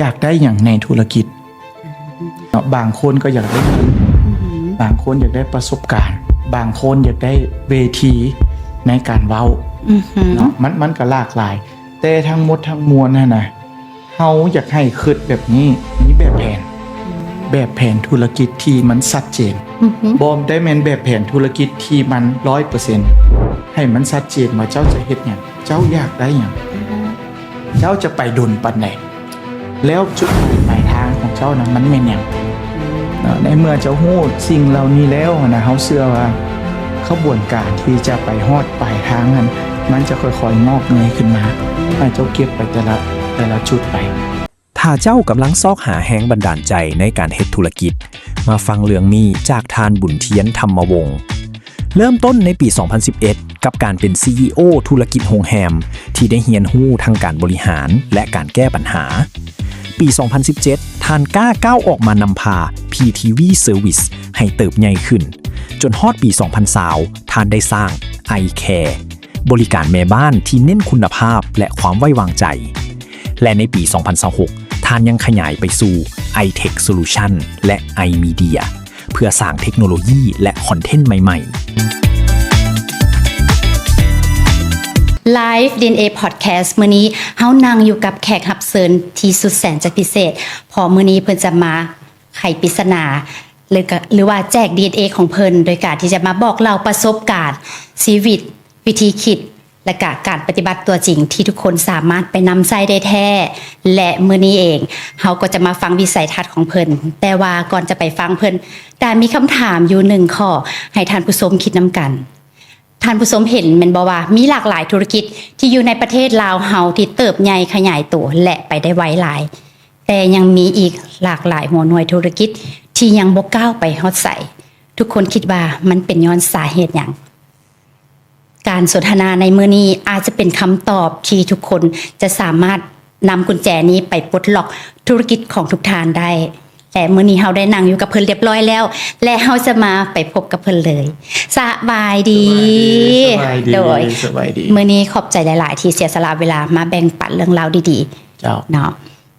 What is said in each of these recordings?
ຢາກໄດ້ຫຍັງໃນທຸລະກິດເນາະ. ບາງຄົນກໍຢາກໄດ້ເງິນ, ບາງຄົນຢາກໄດ້ປະສົບການ, ບາງຄົນຢາກໄດ້ເວທີໃນການເວົ້າເນາະ. ມັນ, ມັນກໍຫຼາກຫຼາຍ, ແຕ່ທັງໝົດທັງມວນຫັ້ນນະ ເຮົາຢາກໃຫ້ຄິດແບບນີ້, ມີແບບແຜນ, ແບບແຜນທຸລະກິດທີ່ມັນຊັດເຈນ. ບໍ່ໄດ້ແມ່ນແບບແຜນທຸລະກິດທີ່ມັນຮ້ອຍເປີເຊັນ. ໃຫ້ມັນຊັດເຈນວ່າເຈົ້າຈະເຮັດຫຍັງ, ເຈົ້າຢາກໄດ້ຫຍັງ, ເຈົ້າຈະໄປດົນປານໃດ, ແລ້ວຈຸດໝາຍປາຍທາງຂອງເຈົ້ານະ ມັນແມ່ນຫຍັງເນາະ. ໃນເມື່ອເຈົ້າຮູ້ສິ່ງເຫຼົ່ານີ້ແລ້ວນະ, ເຮົາເຊື່ອວ່າຂະບວນການທີ່ຈະໄປຮອດປາຍທາງນັ້ນ ມັນຈະຄ່ອຍໆງອກເງີຍຂຶ້ນມາ ໃຫ້ເຈົ້າເກັບໄປແຕ່ລະ, ແຕ່ລະຈຸດໄປ. ຖ້າເຈົ້າກຳລັງຊອກຫາແຮງບັນດານໃຈໃນການເຮັດທຸລະກິດ, ມາຟັງເລື່ອງນີ້ຈາກທ່ານ ບຸນທຽນ ທຳມະວົງ. ເລີ່ມຕົ້ນໃນປີສອງພັນສິບເອັດ ກັບການເປັນ ຊີອີໂອ ທຸລະກິດໂຮງແຮມ ທີ່ໄດ້ຮຽນຮູ້ທັງການບໍລິຫານ ແລະ ການແກ້ບັນຫາ. ປີສອງພັນສິບເຈັດ ທ່ານກ້າກ້າວອອກມານຳພາ ພີທີວີ ເຊີວິສ ໃຫ້ເຕີບໃຫຍ່ຂຶ້ນ, ຈົນຮອດປີສອງພັນຊາວ ທ່ານໄດ້ສ້າງ ໄອແຄ ບໍລິການແມ່ບ້ານທີ່ເນັ້ນຄຸນນະພາບ ແລະ ຄວາມໄວ້ວາງໃຈ. ແລະ ໃນປີສອງພັນຊາວຫົກ ທ່ານຍັງຂະຫຍາຍໄປສູ່ ໄອເທັກ ໂຊລູຊັນ ແລະ ໄອມີເດຍ ເພື່ອສ້າງເທັກໂນໂລຢີ ແລະ ຄອນເທັນໃໝ່ໆ. Life ດີເອັນເອ Podcast ມື້ນີ້ເຮົານັ່ງຢູ່ກັບແຂກຮັບເຊີນທີ່ສຸດແສນຈະພິເສດ, ເພາະມື້ນີ້ເພິ່ນຈະມາໄຂປິດສະໜາ ຫຼື ກະ ຫຼືວ່າແຈກ ດີເອັນເອ ຂອງເພິ່ນ ໂດຍການທີ່ຈະມາບອກເລົ່າປະສົບການຊີວິດ, ວິທີຄິດ ແລະກະການປະຕິບັດຕົວຈິງທີ່ທຸກຄົນສາມາດໄປນຳໃຊ້ໄດ້ແທ້. ແລະ ມື້ນີ້ເອງເຮົາກໍຈະມາຟັງວິໄສທັດຂອງເພິ່ນ, ແຕ່ວ່າກ່ອນຈະໄປຟັງເພິ່ນ, ດາມີຄຳຖາມຢູ່ໜຶ່ງຂໍ້ໃຫ້ທ່ານຜູ້ຊົມຄິດນຳກັນ. ທ່ານຜູ້ຊົມເຫັນແມ່ນບໍ່ວ່າມີຫຼາກຫຼາຍທຸລະກິດທີ່ຢູ່ໃນປະເທດລາວເຮົາທີ່ເຕີບໃຫຍ່ຂະຫຍາຍໂຕ ແລະ ໄປໄດ້ໄວຫຼາຍ, ແຕ່ຍັງມີອີກຫຼາກຫຼາຍຫົວໜ່ວຍທຸລະກິດທີ່ຍັງບໍ່ກ້າວໄປຮອດໃສ. ທຸກຄົນຄິດວ່າມັນເປັນຍ້ອນສາເຫດຫຍັງ? ການສົນທະນາໃນມື້ນີ້ອາດຈະເປັນຄຳຕອບທີ່ທຸກຄົນຈະສາມາດນຳກຸນແຈນີ້ໄປປົດລັອກທຸລະກິດຂອງທຸກທ່ານໄດ້. ແລະ ມື້ນີ້ເຮົາໄດ້ນັ່ງຢູ່ກັບເພິ່ນລຽບລ້ອຍແລ້ວ ແລະ ເຮົາຈະມາໄປພົບກັບເພິ່ນເລີຍ. ສະບາຍດີ. ສະບາຍດີ. ໂດຍ ສະບາຍດີ. ມື້ນີ້ຂອບໃຈຫຼາຍໆທີ່ເສຍສະຫຼະເວລາມາແບ່ງປັນເລື່ອງລາວດີໆ. ເຈົ້າ. ເນາະ.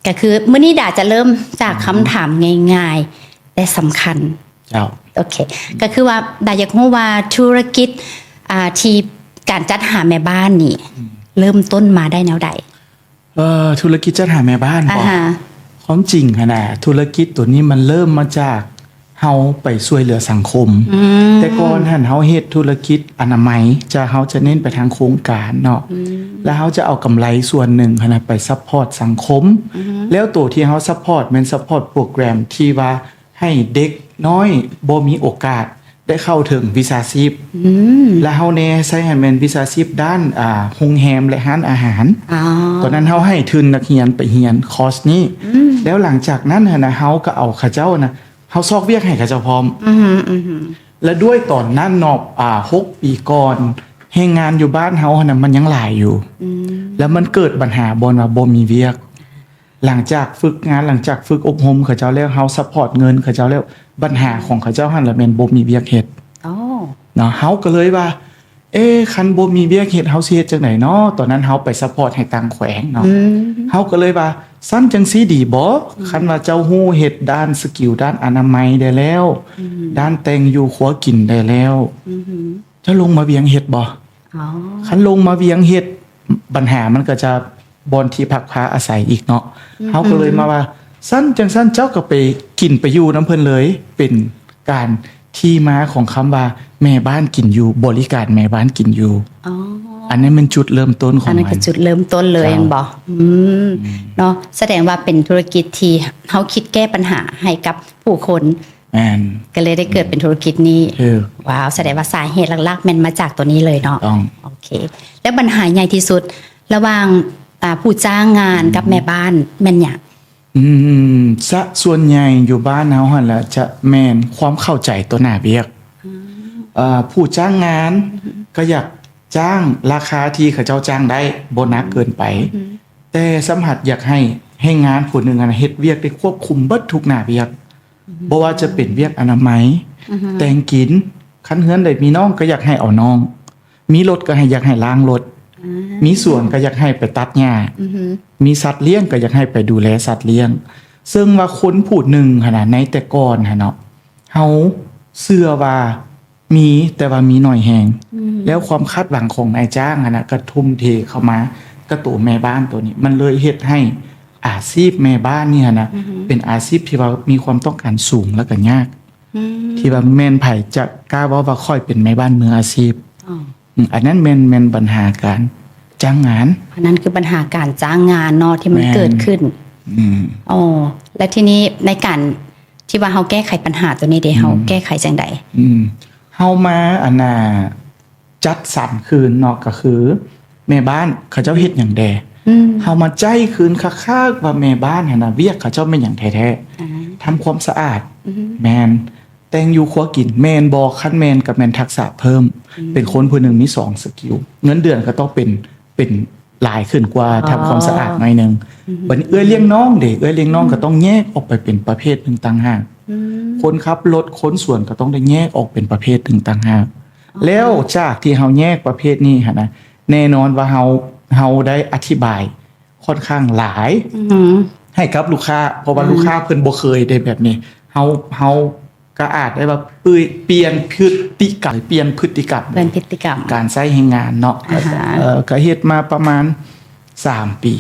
ກໍຄືມື້ນີ້ດາຈະເລີ່ມຈາກຄຳຖາມງ່າຍໆ ແຕ່ສຳຄັນ. ເຈົ້າ. ໂອເຄ. ກໍຄືວ່າດາຢາກຮູ້ວ່າທຸລະກິດ ອ່າ ທີ່ການຈັດຫາແມ່ບ້ານນີ້ ອືມ ເລີ່ມຕົ້ນມາໄດ້ແນວໃດ? ເອີ ທຸລະກິດຈັດຫາແມ່ບ້ານບໍ? ອາຮະ. ຄວາມຈິງຫັ້ນນະ ທຸລະກິດໂຕນີ້ມັນເລີ່ມມາຈາກ ເຮົາໄປຊ່ວຍເຫຼືອສັງຄົມ. ອືມ. ແຕ່ກ່ອນຫັ້ນເຮົາເຮັດທຸລະກິດອະນາໄມ, ຈະ ເຮົາຈະເນັ້ນໄປທາງໂຄງການເນາະ. ອືມ. ແລ້ວເຮົາຈະເອົາກຳໄລສ່ວນໜຶ່ງຫັ້ນນະໄປຊັບພອດສັງຄົມ. ອືຮຶ. ແລ້ວໂຕທີ່ເຮົາຊັບພອດແມ່ນຊັບພອດໂປຣແກຣມທີ່ວ່າໃຫ້ເດັກນ້ອຍບໍ່ມີໂອກາດໄດ້ເຂົ້າເຖິງວິຊາຊີບ. ອືມ. ແລ້ວເຮົາແນໃສ່ໃຫ້ແມ່ນວິຊາຊີບດ້ານ ອ່າ ໂຮງແຮມ ແລະ ຮ້ານອາຫານ. ອໍ. ຕອນນັ້ນເຮົາໃຫ້ທຶນນັກຮຽນໄປຮຽນຄອສນີ້. ອືມ. ແລ້ວຫຼັງຈາກນັ້ນຫັ້ນນະ ເຮົາກໍເອົາເຂົາເຈົ້ານະ ເຮົາຊອກວຽກໃຫ້ເຂົາເຈົ້າພ້ອມ. ອືຮຶ ອືຮຶ. ແລະ ດ້ວຍຕອນນັ້ນເນາະ ອ່າ ຫົກປີກ່ອນ ແຮງງານຢູ່ບ້ານເຮົາຫັ້ນນະ ມັນຍັງຫຼາຍຢູ່. ອືມ. ແລ້ວມັນເກີດບັນຫາບ່ອນວ່າບໍ່ມີວຽກ. ຫຼັງຈາກຝຶກງານ, ຫຼັງຈາກຝຶກອົບຮົມເຂົາເຈົ້າແລ້ວ, ເຮົາຊັບພອດເງິນເຂົາເຈົ້າແລ້ວ, ບັນຫາຂອງເຂົາເຈົ້າຫັ້ນລະແມ່ນບໍ່ມີວຽກເຮັດ. ອໍ. ເນາະ, ເຮົາກໍເລີຍວ່າ ເອ ຄັນບໍ່ມີວຽກເຮັດ ເຮົາຊິເຮັດຈັ່ງໃດເນາະ? ຕອນນັ້ນເຮົາໄປຊັບພອດໃຫ້ຕ່າງແຂວງເນາະ. ອືມ. ເຮົາກໍເລີຍວ່າ ຊັ້ນຈັ່ງຊີ້ດີບໍ່? ອືມ. ຄັນວ່າເຈົ້າຮູ້ເຮັດດ້ານສະກິວ ດ້ານອະນາໄມໄດ້ແລ້ວ, ອືມ. ດ້ານແຕ່ງຢູ່ຄົວກິນໄດ້ແລ້ວ, ອືມ. ເຈົ້າລົງມາວຽງເຮັດບໍ່? ອໍ. ຄັນລົງມາວຽງເຮັດ ບັນຫາມັນກໍຈະບ່ອນທີ່ພັກພາອາໄສອີກເນາະ. ອືມ. ເຮົາກໍເລີຍມາວ່າ ຊັ້ນຈັ່ງຊັ້ນເຈົ້າກໍໄປກິນໄປຢູ່ນຳເພິ່ນເລີຍ, ເປັນການທີ່ມາຂອງຄຳວ່າແມ່ບ້ານກິນຢູ່, ບໍລິການແມ່ບ້ານກິນຢູ່. ອໍ. ອັນນັ້ນແມ່ນຈຸດເລີ່ມຕົ້ນຂອງມັນ. ອັນນັ້ນຄືຈຸດເລີ່ມຕົ້ນເລີຍ ເຈົ້າ. ແມ່ນບໍ່? ອືມ. ອືມ. ເນາະ, ສະແດງວ່າເປັນທຸລະກິດທີ່ເຮົາຄິດແກ້ບັນຫາໃຫ້ກັບຜູ້ຄົນ. ແມ່ນ. ກໍເລີຍໄດ້ເກີດເປັນທຸລະກິດນີ້. ຖືກ. ວ້າວ, ສະແດງວ່າສາເຫດຫຼັກໆແມ່ນມາຈາກຕົວນີ້ເລີຍເນາະ. ຖືກຕ້ອງ. ໂອເຄ. ແລ້ວບັນຫາໃຫຍ່ທີ່ສຸດລະຫວ່າງ ອ່າ ຜູ້ຈ້າງງານກັບແມ່ບ້ານ ອືມ ແມ່ນຫຍັງ? ອືມ, ສະ ສ່ວນໃຫຍ່ຢູ່ບ້ານເຮົາຫັ້ນລະ ຈະແມ່ນຄວາມເຂົ້າໃຈຕໍ່ໜ້າວຽກ. ອືມ. ເອີ ຜູ້ຈ້າງງານ ອືມ ກໍຢາກຈ້າງລາຄາທີ່ເຂົາເຈົ້າຈ້າງໄດ້, ບໍ່ໜັກເກີນໄປ. ອືມ. ແຕ່ສຳຜັດຢາກໃຫ້ແຮງງານຜູ້ໜຶ່ງຫັ້ນເຮັດວຽກໄດ້ຄວບຄຸມເບິດທຸກໜ້າວຽກ. ອືມ. ບໍ່ວ່າຈະເປັນວຽກອະນາໄມ, ອືມ ແຕ່ງກິນ, ຄັນເຮືອນໃດມີນ້ອງກໍຢາກໃຫ້ເອົານ້ອງ, ມີລົດກໍໃຫ້ ຢາກໃຫ້ລ້າງລົດ, ອາ ມີສວນກໍຢາກໃຫ້ໄປຕັດຫຍ້າ ອືຮຶ ມີສັດລ້ຽງກໍຢາກໃຫ້ໄປດູແລສັດລ້ຽງ ເຊິ່ງວ່າຄົນຜູ້ໜຶ່ງຫັ້ນນະ ໃນແຕ່ກ່ອນຫັ້ນເນາະ ເຮົາເຊື່ອວ່າມີ ແຕ່ວ່າມີໜ້ອຍແຮງ ອືມ ແລ້ວຄວາມຄາດຫວັງຂອງນາຍຈ້າງຫັ້ນນະ ກໍທຸ່ມເທເຂົ້າມາກັບໂຕແມ່ບ້ານໂຕນີ້ ມັນເລີຍເຮັດໃຫ້ອາຊີບແມ່ບ້ານນີ້ຫັ້ນນະ ອືຮຶ ເປັນອາຊີບທີ່ວ່າມີຄວາມຕ້ອງການສູງ ແລ້ວກໍຍາກ ອືມ ທີ່ວ່າແມ່ນໃຜຈະກ້າເວົ້າວ່າຂ້ອຍເປັນແມ່ບ້ານມືອາຊີບ ອໍ ອືມ ອັນນັ້ນແມ່ນ ແມ່ນບັນຫາການຈ້າງງານ ອັນນັ້ນຄືບັນຫາການຈ້າງງານເນາະ ທີ່ມັນ ແມ່ນ ເກີດຂຶ້ນ ອືມ ອໍ ແລ້ວທີນີ້ໃນການທີ່ວ່າເຮົາແກ້ໄຂບັນຫາໂຕນີ້ເດ ອືມ ເຮົາແກ້ໄຂຈັ່ງໃດ? ອືມ ເຮົາມາ ອັນນ່າ ຈັດສັນຄືນເນາະ ກໍຄືແມ່ບ້ານເຂົາເຈົ້າເຮັດຫຍັງແດ່ ອືມ ເຮົາມາໃຈ້ຄືນຄັກໆວ່າແມ່ບ້ານຫັ້ນນະ ວຽກເຂົາເຈົ້າແມ່ນຫຍັງແທ້ໆ ອາ ທຳຄວາມສະອາດ ອືຮຶ ແມ່ນ ແຕ່ງຢູ່ຄົວກິນແມ່ນບໍ່? ຄັນແມ່ນກໍແມ່ນທັກສະເພີ່ມ ອືມ ເປັນຄົນຜູ້ໜຶ່ງມີສອງສະກິວ ເງິນເດືອນກໍຕ້ອງເປັນ ເປັນຫຼາຍຂຶ້ນກວ່າ ອໍ ທຳຄວາມສະອາດໜ້ອຍໜຶ່ງ ອືຮຶ ບັດນີ້ເອື້ອຍລ້ຽງນ້ອງເດ ເອື້ອຍລ້ຽງນ້ອງ ອືມ ກໍຕ້ອງແຍກອອກໄປເປັນປະເພດໜຶ່ງຕ່າງຫາກ ອືມ ຄົນຂັບລົດ ຄົນສວນກໍຕ້ອງໄດ້ແຍກອອກເປັນປະເພດໜຶ່ງຕ່າງຫາກ ອໍ ແລ້ວຈາກທີ່ເຮົາແຍກປະເພດນີ້ຫັ້ນນະ ແນ່ນອນວ່າເຮົາ ເຮົາໄດ້ອະທິບາຍ ຂ້ອນຂ້າງຫຼາຍ ອືຮຶ ໃຫ້ກັບລູກຄ້າ ເພາະວ່າ ອືມ ລູກຄ້າເພິ່ນບໍ່ເຄີຍເດ້ແບບນີ້ ເຮົາ ເຮົາກໍອາດໄດ້ວ່າປ່ຽນ ປ່ຽນພຶດຕິກຳ ປ່ຽນພຶດຕິກຳ ປ່ຽນພຶດຕິກຳ ການໃຊ້ແຮງງານເນາະ ອາຮະ ເອີ ກໍເຮັດມາປະມານສາມປີ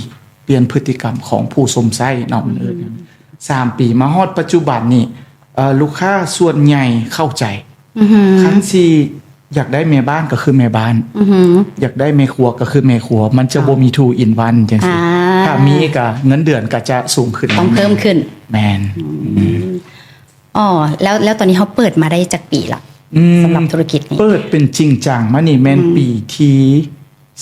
ປ່ຽນພຶດຕິກຳຂອງຜູ້ຊົມໃຊ້ເນາະ ອືມ ເອີ ສາມປີ ມາຮອດປັດຈຸບັນນີ້ ເອີ ລູກຄ້າສ່ວນໃຫຍ່ເຂົ້າໃຈ ອືຮຶ ຄັນຊິຢາກໄດ້ແມ່ບ້ານກໍຄືແມ່ບ້ານ ອືຮຶ ຢາກໄດ້ແມ່ຄົວກໍຄືແມ່ຄົວ ມັນຈະ ອໍ ບໍ່ມີ two in one ຈັ່ງຊີ້ ອາ ຖ້າມີກໍເງິນເດືອນກໍຈະສູງຂຶ້ນ ຕ້ອງເພີ່ມຂຶ້ນ ແມ່ນ ອືມ ອໍ ແລ້ວ ແລ້ວຕອນນີ້ເຮົາເປີດມາໄດ້ຈັກປີລະ? ອືມ ສຳລັບທຸລະກິດນີ້ ເປີດເປັນຈິງຈັງມານີ້ແມ່ນ ອືມ ປີທີ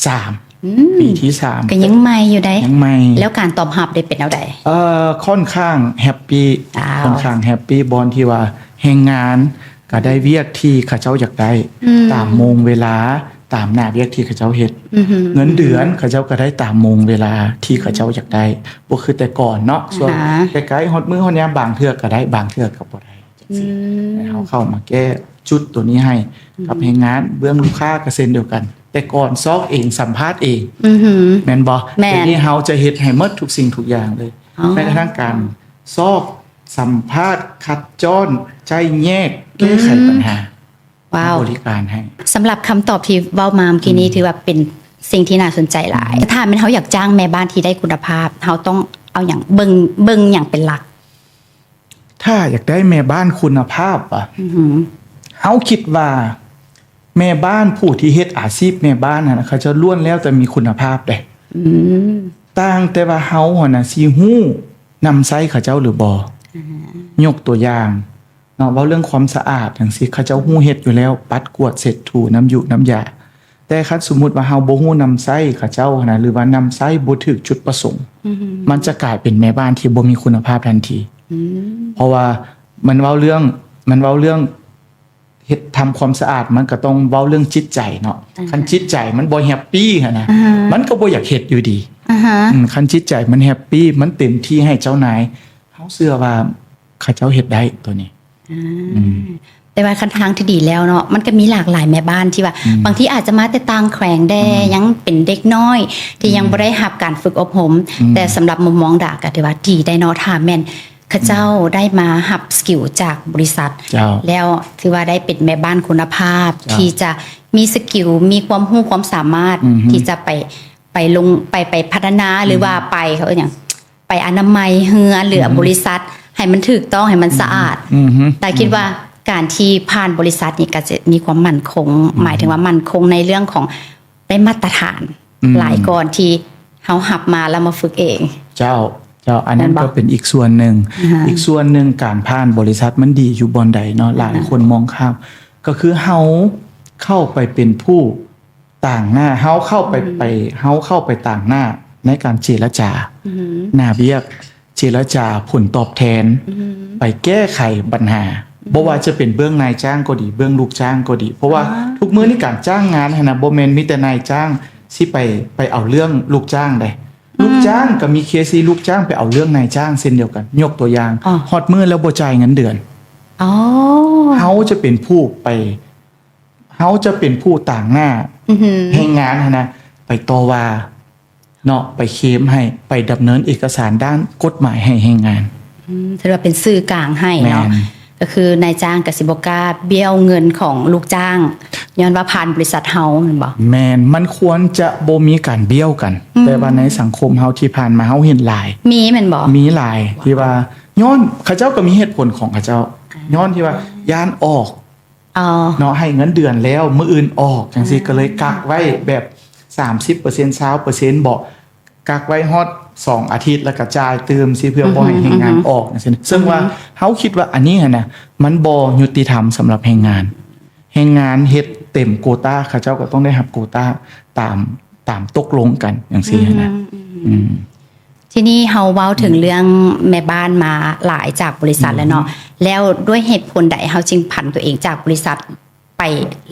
ສາມ ອືມ ປີທີສາມ ກໍຍັງໃໝ່ຢູ່ໃດ໋ ຍັງໃໝ່ ແລ້ວການຕອບຮັບໄດ້ເປັນແນວໃດ? ເອີ ຂ້ອນຂ້າງແຮັບປີ ອ້າວ ຂ້ອນຂ້າງແຮັບປີ ບ່ອນທີ່ວ່າແຮງງານກໍໄດ້ວຽກທີ່ເຂົາເຈົ້າຢາກໄດ້ ອືມ ຕາມໂມງເວລາ ຕາມໜ້າວຽກທີ່ເຂົາເຈົ້າເຮັດ ອືຮຶ ເງິນເດືອນເຂົາເຈົ້າກໍໄດ້ຕາມໂມງເວລາທີ່ເຂົາເຈົ້າຢາກໄດ້ ບໍ່ຄືແຕ່ກ່ອນເນາະ ຊ່ວງ ອ່າຮະ ໃກ້ໆຮອດມື້ຮອດຍາມ ບາງເທື່ອກໍໄດ້ ບາງເທື່ອກໍບໍ່ໄດ້ ຈັ່ງຊີ້ ອືມ ໃຫ້ເຮົາເຂົ້າມາແກ້ຈຸດໂຕນີ້ໃຫ້ກັບ ອືມ ແຮງງານ ເບື້ອງລູກຄ້າກໍເຊັ່ນດຽວກັນ ແຕ່ກ່ອນຊອກເອງ ສຳພາດເອງ ອືຮຶ ແມ່ນບໍ່? ແມ່ນ ດຽວນີ້ເຮົາຈະເຮັດໃຫ້ໝົດທຸກສິ່ງທຸກຢ່າງເລີຍ ອໍ ແມ້ກະທັ້ງການຊອກ ສຳພາດ ຄັດຈ້ອນ ໃຈ້ແຍກ ອືມ ແກ້ໄຂບັນຫາ ວ້າວ ບໍລິການໃຫ້ ສຳລັບຄຳຕອບທີ່ເວົ້າມາເມື່ອກີ້ນີ້ ອືມ ຖືວ່າເປັນສິ່ງທີ່ໜ້າສົນໃຈຫຼາຍ ອືມ ຖ້າແມ່ນເຮົາຢາກຈ້າງແມ່ບ້ານທີ່ໄດ້ຄຸນນະພາບ ເຮົາຕ້ອງເອົາຫຍັງ ເບິ່ງ ເບິ່ງຫຍັງເປັນຫຼັກ? ຖ້າຢາກໄດ້ແມ່ບ້ານຄຸນນະພາບຫວາ? ອືຮຶ ເຮົາຄິດວ່າແມ່ບ້ານຜູ້ທີ່ເຮັດອາຊີບແມ່ບ້ານຫັ້ນນະ ເຂົາເຈົ້າລ້ວນແລ້ວແຕ່ມີຄຸນນະພາບເດ້ ອືມ ຕ່າງແຕ່ວ່າເຮົາຫັ້ນນະຊິຮູ້ນຳໃຊ້ເຂົາເຈົ້າຫຼືບໍ່ ອືຮຶ ຍົກຕົວຢ່າງເນາະ ເວົ້າເລື່ອງຄວາມສະອາດຈັ່ງຊີ້ ເຂົາເຈົ້າຮູ້ເຮັດຢູ່ແລ້ວ ປັດກວາດເຊັດຖູ ນ້ຳຢູນ້ຳຢາ ແຕ່ຄັນສົມມຸດວ່າເຮົາບໍ່ຮູ້ນຳໃຊ້ເຂົາເຈົ້າຫັ້ນນະ ຫຼືວ່ານຳໃຊ້ບໍ່ຖືກຈຸດປະສົງ ອືຮຶ ມັນຈະກາຍເປັນແມ່ບ້ານທີ່ບໍ່ມີຄຸນນະພາບທັນທີ ອືມ ເພາະວ່າມັນເວົ້າເລື່ອງ ມັນເວົ້າເລື່ອງເຮັດ ທຳຄວາມສະອາດ ມັນກໍຕ້ອງເວົ້າເລື່ອງຈິດໃຈເນາະ ອາຮະ ຄັນຈິດໃຈມັນບໍ່ແຮັບປີຫັ້ນນະ ອາຮະ ມັນກໍບໍ່ຢາກເຮັດຢູ່ດີ ອາຮະ ອືມ ຄັນຈິດໃຈມັນແຮັບປີ ມັນເຕັມທີ່ໃຫ້ເຈົ້ານາຍ ເຮົາເຊື່ອວ່າເຂົາເຈົ້າເຮັດໄດ້ໂຕນີ້ ອືມ ອືມ ແຕ່ວ່າຄັນທາງທີ່ດີແລ້ວເນາະ ມັນກໍມີຫຼາກຫຼາຍແມ່ບ້ານທີ່ວ່າ ອືມ ບາງທີອາດຈະມາແຕ່ຕ່າງແຂວງແດ່ ອືມ ຍັງເປັນເດັກນ້ອຍທີ່ຍັງ ອືມ ບໍ່ໄດ້ຮັບການຝຶກອົບຮົມ ອືມ ແຕ່ສຳລັບມຸມມອງດາກໍຖືວ່າດີໄດ໋ເນາະ ຖ້າແມ່ນເຂົາເຈົ້າ ອືມ ໄດ້ມາຮັບສະກິວຈາກບໍລິສັດ ເຈົ້າ ແລ້ວຖືວ່າໄດ້ເປັນແມ່ບ້ານຄຸນນະພາບ ເຈົ້າ ທີ່ຈະມີສະກິວ ມີຄວາມຮູ້ຄວາມສາມາດ ອືມ ທີ່ຈະໄປ ໄປລົງ ໄປ ໄປພັດທະນາ ອືມ ຫຼືວ່າໄປ ເຂົາເອີ້ນຫຍັງ ໄປອະນາໄມເຮືອນ ຫຼື ອືມ ບໍລິສັດ ໃຫ້ມັນຖືກຕ້ອງ ໃຫ້ມັນ ອືມ ສະອາດ ອືມ ແຕ່ຄິດວ່າ ອືມ ການທີ່ຜ່ານບໍລິສັດນີ້ກໍຈະມີຄວາມໝັ້ນຄົງ ອືມ ໝາຍເຖິງວ່າໝັ້ນຄົງໃນເລື່ອງຂອງໄດ້ມາດຕະຖານ ອືມ ຫຼາຍກ່ອນທີ່ເຮົາຮັບມາແລ້ວມາຝຶກເອງ. ເຈົ້າ ເຈົ້າ ອັນນັ້ນ ແມ່ນບໍ່? ກໍເປັນອີກສ່ວນໜຶ່ງ ອ່າຮະ ອີກສ່ວນໜຶ່ງ ການຜ່ານບໍລິສັດມັນດີຢູ່ບ່ອນໃດເນາະ ອ່າຮະ ຫຼາຍຄົນມອງຂ້າມ ກໍຄືເຮົາເຂົ້າໄປເປັນຜູ້ ຕາງໜ້າ ເຮົາເຂົ້າໄປ ອືມ ໄປ ເຮົາເຂົ້າໄປຕາງໜ້າໃນການເຈລະຈາ ອືມ ໜ້າວຽກ ເຈລະຈາຜົນຕອບແທນ ອືມ ໄປແກ້ໄຂບັນຫາ ອືມ ບໍ່ວ່າຈະເປັນເບື້ອງນາຍຈ້າງກໍດີ ເບື້ອງລູກຈ້າງກໍດີ ເພາະວ່າ ອ່າ ທຸກມື້ນີ້ການຈ້າງງານຫັ້ນນະ ບໍ່ແມ່ນມີແຕ່ນາຍຈ້າງຊິໄປ ໄປເອົາເລື່ອງລູກຈ້າງໃດ໋ ອືມ ລູກຈ້າງກໍມີເຄສທີ່ລູກຈ້າງໄປເອົາເລື່ອງນາຍຈ້າງເຊັ່ນດຽວກັນ ຍົກຕົວຢ່າງ ອໍ ຮອດມື້ແລ້ວບໍ່ຈ່າຍເງິນເດືອນ ອໍ ເຮົາຈະເປັນຜູ້ໄປ ເຮົາຈະເປັນຜູ້ຕາງໜ້າ ອືຮຶ ແຮງງານຫັ້ນນະ ໄປຕໍ່ວ່າເນາະ ໄປເຄມໃຫ້ ໄປດຳເນີນເອກະສານດ້ານກົດໝາຍໃຫ້ແຮງງານ. ອືມ ຖືວ່າເປັນສື່ກາງໃຫ້ເນາະ. ແມ່ນ. ກໍຄືນາຍຈ້າງກໍຊິບໍ່ກ້າບ້ຽວເງິນຂອງລູກຈ້າງ ຍ້ອນວ່າຜ່ານບໍລິສັດເຮົາແມ່ນບໍ່? ແມ່ນ. ມັນຄວນຈະບໍ່ມີການບ້ຽວກັນ. ອືມ. ແຕ່ວ່າໃນສັງຄົມເຮົາທີ່ຜ່ານມາ ເຮົາເຫັນຫຼາຍ. ມີແມ່ນບໍ່? ມີຫຼາຍທີ່ວ່າ ຍ້ອນເຂົາເຈົ້າກໍມີເຫດຜົນຂອງເຂົາເຈົ້າ. ອາ. ຍ້ອນທີ່ວ່າຢ້ານອອກ ອໍ ເນາະ ໃຫ້ເງິນເດືອນແລ້ວ ມື້ອື່ນອອກ ຈັ່ງຊີ້. ອືມ. ກໍເລີຍກັກໄວ້ແບບສາມສິບເປີເຊັນ ຊາວເປີເຊັນ ບໍ ກັກໄວ້ຮອດສອງອາທິດ ແລ້ວກໍຈ່າຍຕື່ມຊີ້ ເພື່ອບໍ່ໃຫ້ແຮງງານອອກ ອືຮຶ ຈັ່ງຊີ້. ອືຮຶ ເຊິ່ງວ່າ ອືຮຶ ເຮົາຄິດວ່າອັນນີ້ຫັ້ນນະ ມັນບໍ່ຍຸຕິທຳສຳລັບແຮງງານ. ແຮງງານເຮັດເຕັມໂກຕາ ເຂົາເຈົ້າກໍຕ້ອງໄດ້ຮັບໂກຕາຕາມ ຕາມຕົກລົງກັນ ຈັ່ງຊີ້ຫັ້ນນະ. ອືມ ອືມ ອືມ. ທີນີ້ເຮົາເວົ້າເຖິງ ອືມ ເລື່ອງແມ່ບ້ານມາຫຼາຍຈາກບໍລິສັດແລ້ວເນາະ. ອືຮຶ ແລ້ວດ້ວຍເຫດຜົນໃດເຮົາຈຶ່ງຜັນຕົວເອງຈາກບໍລິສັດ ໄປ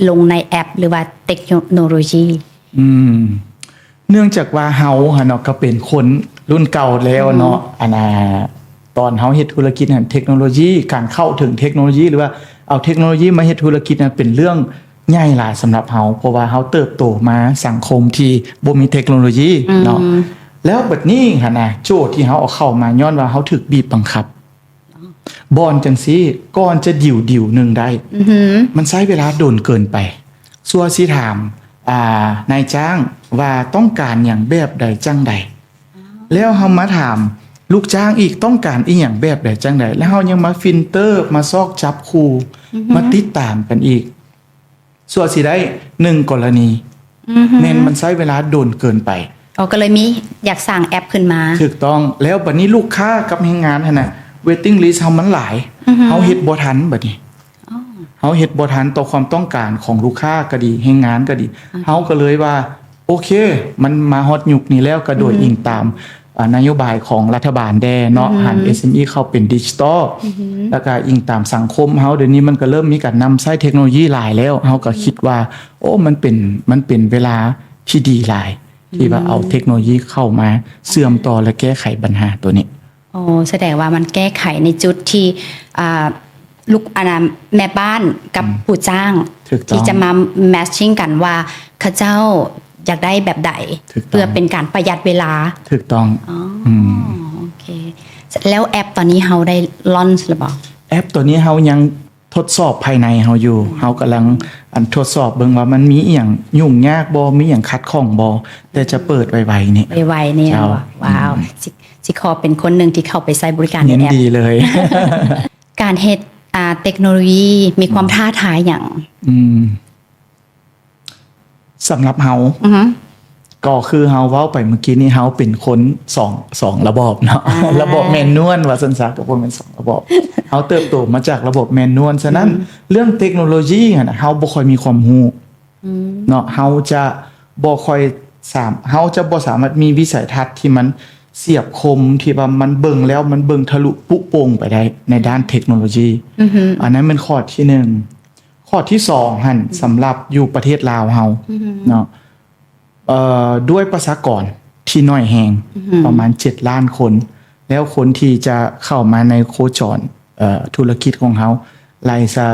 ລົງໃນແອັບ ຫຼືວ່າເຕັກໂນໂລຢີ? ອືມ ເນື່ອງຈາກວ່າເຮົາຫັ້ນເນາະ ກໍເປັນຄົນລຸ້ນເກົ່າແລ້ວເນາະ. ອືຮຶ ອັນນ່າ ຕອນເຮົາເຮັດທຸລະກິດຫັ້ນ ເຕັກໂນໂລຢີ ການເຂົ້າເຖິງເຕັກໂນໂລຢີ ຫຼືວ່າເອົາເຕັກໂນໂລຢີມາເຮັດທຸລະກິດນັ້ນ ເປັນເລື່ອງໃຫຍ່ຫຼາຍສຳລັບເຮົາ ເພາະວ່າເຮົາເຕີບໂຕມາສັງຄົມທີ່ບໍ່ມີເຕັກໂນໂລຢີເນາະ. ອືມ ແລ້ວບັດນີ້ຫັ້ນນະ ໂຈດທີ່ເຮົາເອົາເຂົ້າມາ ຍ້ອນວ່າເຮົາຖືກບີບບັງຄັບ. ບ່ອນຈັ່ງຊີ້ ກ່ອນຈະດີລດີລໜຶ່ງໄດ້ ອືຮຶ ມັນໃຊ້ເວລາດົນເກີນໄປ. ຊົ່ວຊິຖາມ ອ່າ ນາຍຈ້າງວ່າຕ້ອງການຫຍັງແບບໃດຈັ່ງໃດ ແລ້ວເຮົາມາຖາມລູກຈ້າງອີກ ຕ້ອງການອີ່ຫຍັງແບບໃດຈັ່ງໃດ ແລ້ວເຮົາຍັງມາຟິນເຕີ ມາຊອກຈັບຄູ່ ອືຮຶ ມາຕິດຕາມກັນອີກ. ຊົ່ວຊິໄດ້ໜຶ່ງກໍລະນີ ອືຮຶ ແມ່ນມັນໃຊ້ເວລາດົນເກີນໄປ. ອໍ ກໍເລີຍມີຢາກສ້າງແອັບຂຶ້ນມາ. ຖືກຕ້ອງ. ແລ້ວບັດນີ້ລູກຄ້າກັບແຮງງານຫັ້ນນະ ເວດຕິ້ງລິສເຮົາມັນຫຼາຍ ອືຮຶ ເຮົາເຮັດບໍ່ທັນບັດນີ້. ອໍ ເຮົາເຮັດບໍ່ທັນຕໍ່ຄວາມຕ້ອງການຂອງລູກຄ້າກໍດີ ແຮງງານກໍດີ. ອືຮຶ ເຮົາກໍເລີຍວ່າ ໂອເຄ ມັນມາຮອດຍຸກນີ້ແລ້ວ ກໍໂດຍ ອືຮຶ ອີງຕາມ ອ່າ ນະໂຍບາຍຂອງລັດຖະບານແດ່ເນາະ ອືຮຶ ຫັນເອັສເອັມອີເຂົ້າເປັນດິຈິຕອນ ອືຮຶ ແລ້ວກະອີງຕາມສັງຄົມເຮົາ ດຽວນີ້ມັນກະເລີ່ມມີການນຳໃຊ້ເຕັກໂນໂລຢີຫຼາຍແລ້ວ ເຮົາກະ ອືຮຶ ຄິດວ່າ ໂອ້ ມັນເປັນ ມັນເປັນເວລາທີ່ດີຫຼາຍ ອືມ ທີ່ວ່າເອົາເຕັກໂນໂລຢີເຂົ້າມາເຊື່ອມຕໍ່ ແລະ ແກ້ໄຂບັນຫາໂຕນີ້. ອໍ ສະແດງວ່າມັນແກ້ໄຂໃນຈຸດທີ່ ອ່າ ລູກ ອັນນ່າ ແມ່ບ້ານກັບ ອືມ ຜູ້ຈ້າງ ຖືກຕ້ອງ ທີ່ຈະມາແມັດຊິງກັນວ່າເຂົາເຈົ້າຢາກໄດ້ແບບໃດ ຖືກຕ້ອງ ເພື່ອເປັນການປະຢັດເວລາ. ຖືກຕ້ອງ. ອໍ ອືມ ໂອເຄ. ແລ້ວແອັບຕອນນີ້ເຮົາໄດ້ລອນຊ໌ແລ້ວບໍ່? ແອັບຕອນນີ້ເຮົາຍັງທົດສອບພາຍໃນເຮົາຢູ່. ອືມ ເຮົາກຳລັງ ອັນ ທົດສອບເບິ່ງວ່າມັນມີອີ່ຫຍັງຫຍຸ້ງຍາກບໍ່ ມີຫຍັງຂັດຂ້ອງບໍ່ ແຕ່ຈະເປີດໄວໆນີ້. ໄວໆນີ້. ເຈົ້າ. ວ້າວ. ອືມ ຊິ ຊິຂໍເປັນຄົນໜຶ່ງທີ່ເຂົ້າໄປໃຊ້ບໍລິການໃນແອັບ. ຍິນດີເລີຍ. ການເຮັດ ອ່າ ເຕັກໂນໂລຢີມີຄວາມ ອືມ ທ້າທາຍຫຍັງ? ອືມ ສຳລັບເຮົາ ອືຮຶ ກໍຄືເຮົາເວົ້າໄປເມື່ອກີ້ນີ້ ເຮົາເປັນຄົນສອງ ສອງລະບອບເນາະ. ອ່າ ລະບອບແມນນວນວ່າຊັ້ນຊະ ກໍບໍ່ແມ່ນສອງລະບອບ. ເຮົາເຕີບໂຕມາຈາກລະບອບແມນນວນ. ສະນັ້ນ ອືມ ເລື່ອງເຕັກໂນໂລຢີຫັ້ນນະ ເຮົາບໍ່ຄ່ອຍມີຄວາມຮູ້ ອືມ ເນາະ. ເຮົາຈະບໍ່ຄ່ອຍສາມ- ເຮົາຈະບໍ່ສາມາດມີວິໄສທັດທີ່ມັນສຽບຄົມ ທີ່ວ່າມັນເບິ່ງແລ້ວມັນເບິ່ງທະລຸປຸໂປ່ງໄປໄດ້ໃນດ້ານເຕັກໂນໂລຢີ. ອືຮຶ ອັນນັ້ນແມ່ນຂໍ້ທີໜຶ່ງ. ຂໍ້ທີສອງຫັ້ນ ອືມ ສຳລັບຢູ່ປະເທດລາວເຮົາ ອືຮຶ ເນາະ ເອີ ດ້ວຍປະຊາກອນທີ່ໜ້ອຍແຮງ ອືຮຶ ປະມານເຈັດລ້ານຄົນ ແລ້ວຄົນທີ່ຈະເຂົ້າມາໃນໂຄຈອນ ເອີ ທຸລະກິດຂອງເຮົາ ໄລ່ຊະ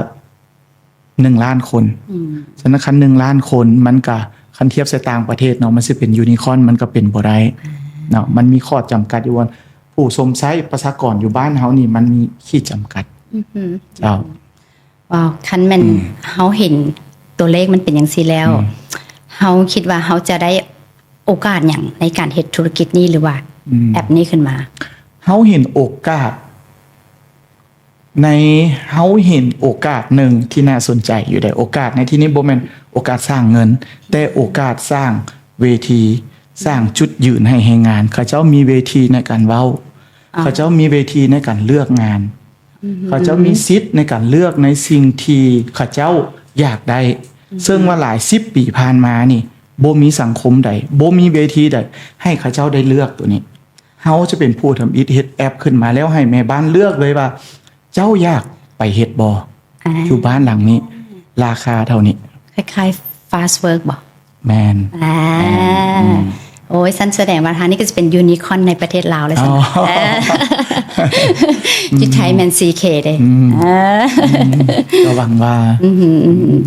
ໜຶ່ງລ້ານຄົນ. ອືມ ສະນັ້ນ ຄັນໜຶ່ງລ້ານຄົນ ມັນກະ ຄັນທຽບໃສ່ຕ່າງປະເທດເນາະ ມັນຊິເປັນຢູນິຄອນ ມັນກະເປັນບໍ່ໄດ້ ອ່າ ເນາະ. ມັນມີຂໍ້ຈຳກັດຢູ່ວ່າ ຜູ້ຊົມໃຊ້ປະຊາກອນຢູ່ບ້ານເຮົານີ້ ມັນມີຂີດຈຳກັດ. ອືຮຶ ເຈົ້າ. ວ້າວ ຄັນແມ່ນ ອືມ ເຮົາເຫັນຕົວເລກມັນເປັນຈັ່ງຊີ້ແລ້ວ ອືມ ເຮົາຄິດວ່າເຮົາຈະໄດ້ໂອກາດຫຍັງໃນການເຮັດທຸລະກິດນີ້ ຫຼືວ່າ ອືມ ແອັບນີ້ຂຶ້ນມາ? ເຮົາເຫັນໂອກາດ ໃນ ເຮົາເຫັນໂອກາດໜຶ່ງທີ່ໜ້າສົນໃຈຢູ່ໃດ໋. ໂອກາດໃນທີ່ນີ້ບໍ່ແມ່ນໂອກາດສ້າງເງິນ ແຕ່ໂອກາດສ້າງເວທີ ສ້າງຈຸດຢືນໃຫ້ແຮງງານ. ເຂົາເຈົ້າມີເວທີໃນການເວົ້າ ອໍ ເຂົາເຈົ້າມີເວທີໃນການເລືອກງານ ອືຮຶ ເຂົາເຈົ້າມີສິດໃນການເລືອກໃນສິ່ງທີ່ເຂົາເຈົ້າຢາກໄດ້ ອືຮຶ ເຊິ່ງວ່າຫຼາຍສິບປີຜ່ານມານີ້ ບໍ່ມີສັງຄົມໃດ ບໍ່ມີເວທີໃດໃຫ້ເຂົາເຈົ້າໄດ້ເລືອກໂຕນີ້. ເຮົາຈະເປັນຜູ້ທຳອິດເຮັດແອັບຂຶ້ນມາ ແລ້ວໃຫ້ແມ່ບ້ານເລືອກເລີຍວ່າ ເຈົ້າຢາກໄປເຮັດບໍ່ ອ່າ ຢູ່ບ້ານຫຼັງນີ້ ລາຄາເທົ່ານີ້. ຄ້າຍໆ Fastwork ບໍ່? ແມ່ນ ອ່າ ແມ່ນ ອືມ ໂອ້ຍ ຊັ້ນສະແດງວ່າທາງນີ້ກໍຈະເປັນຢູນິຄອນໃນປະເທດລາວແລ້ວຊັ້ນ. ອໍ ເອີ ຢູ່ໄທແມ່ນ ຊີເຄ ເດ້. ອືມ ເອີ ອືມ ກໍຫວັງວ່າ ອືມ ອືມ ອືມ.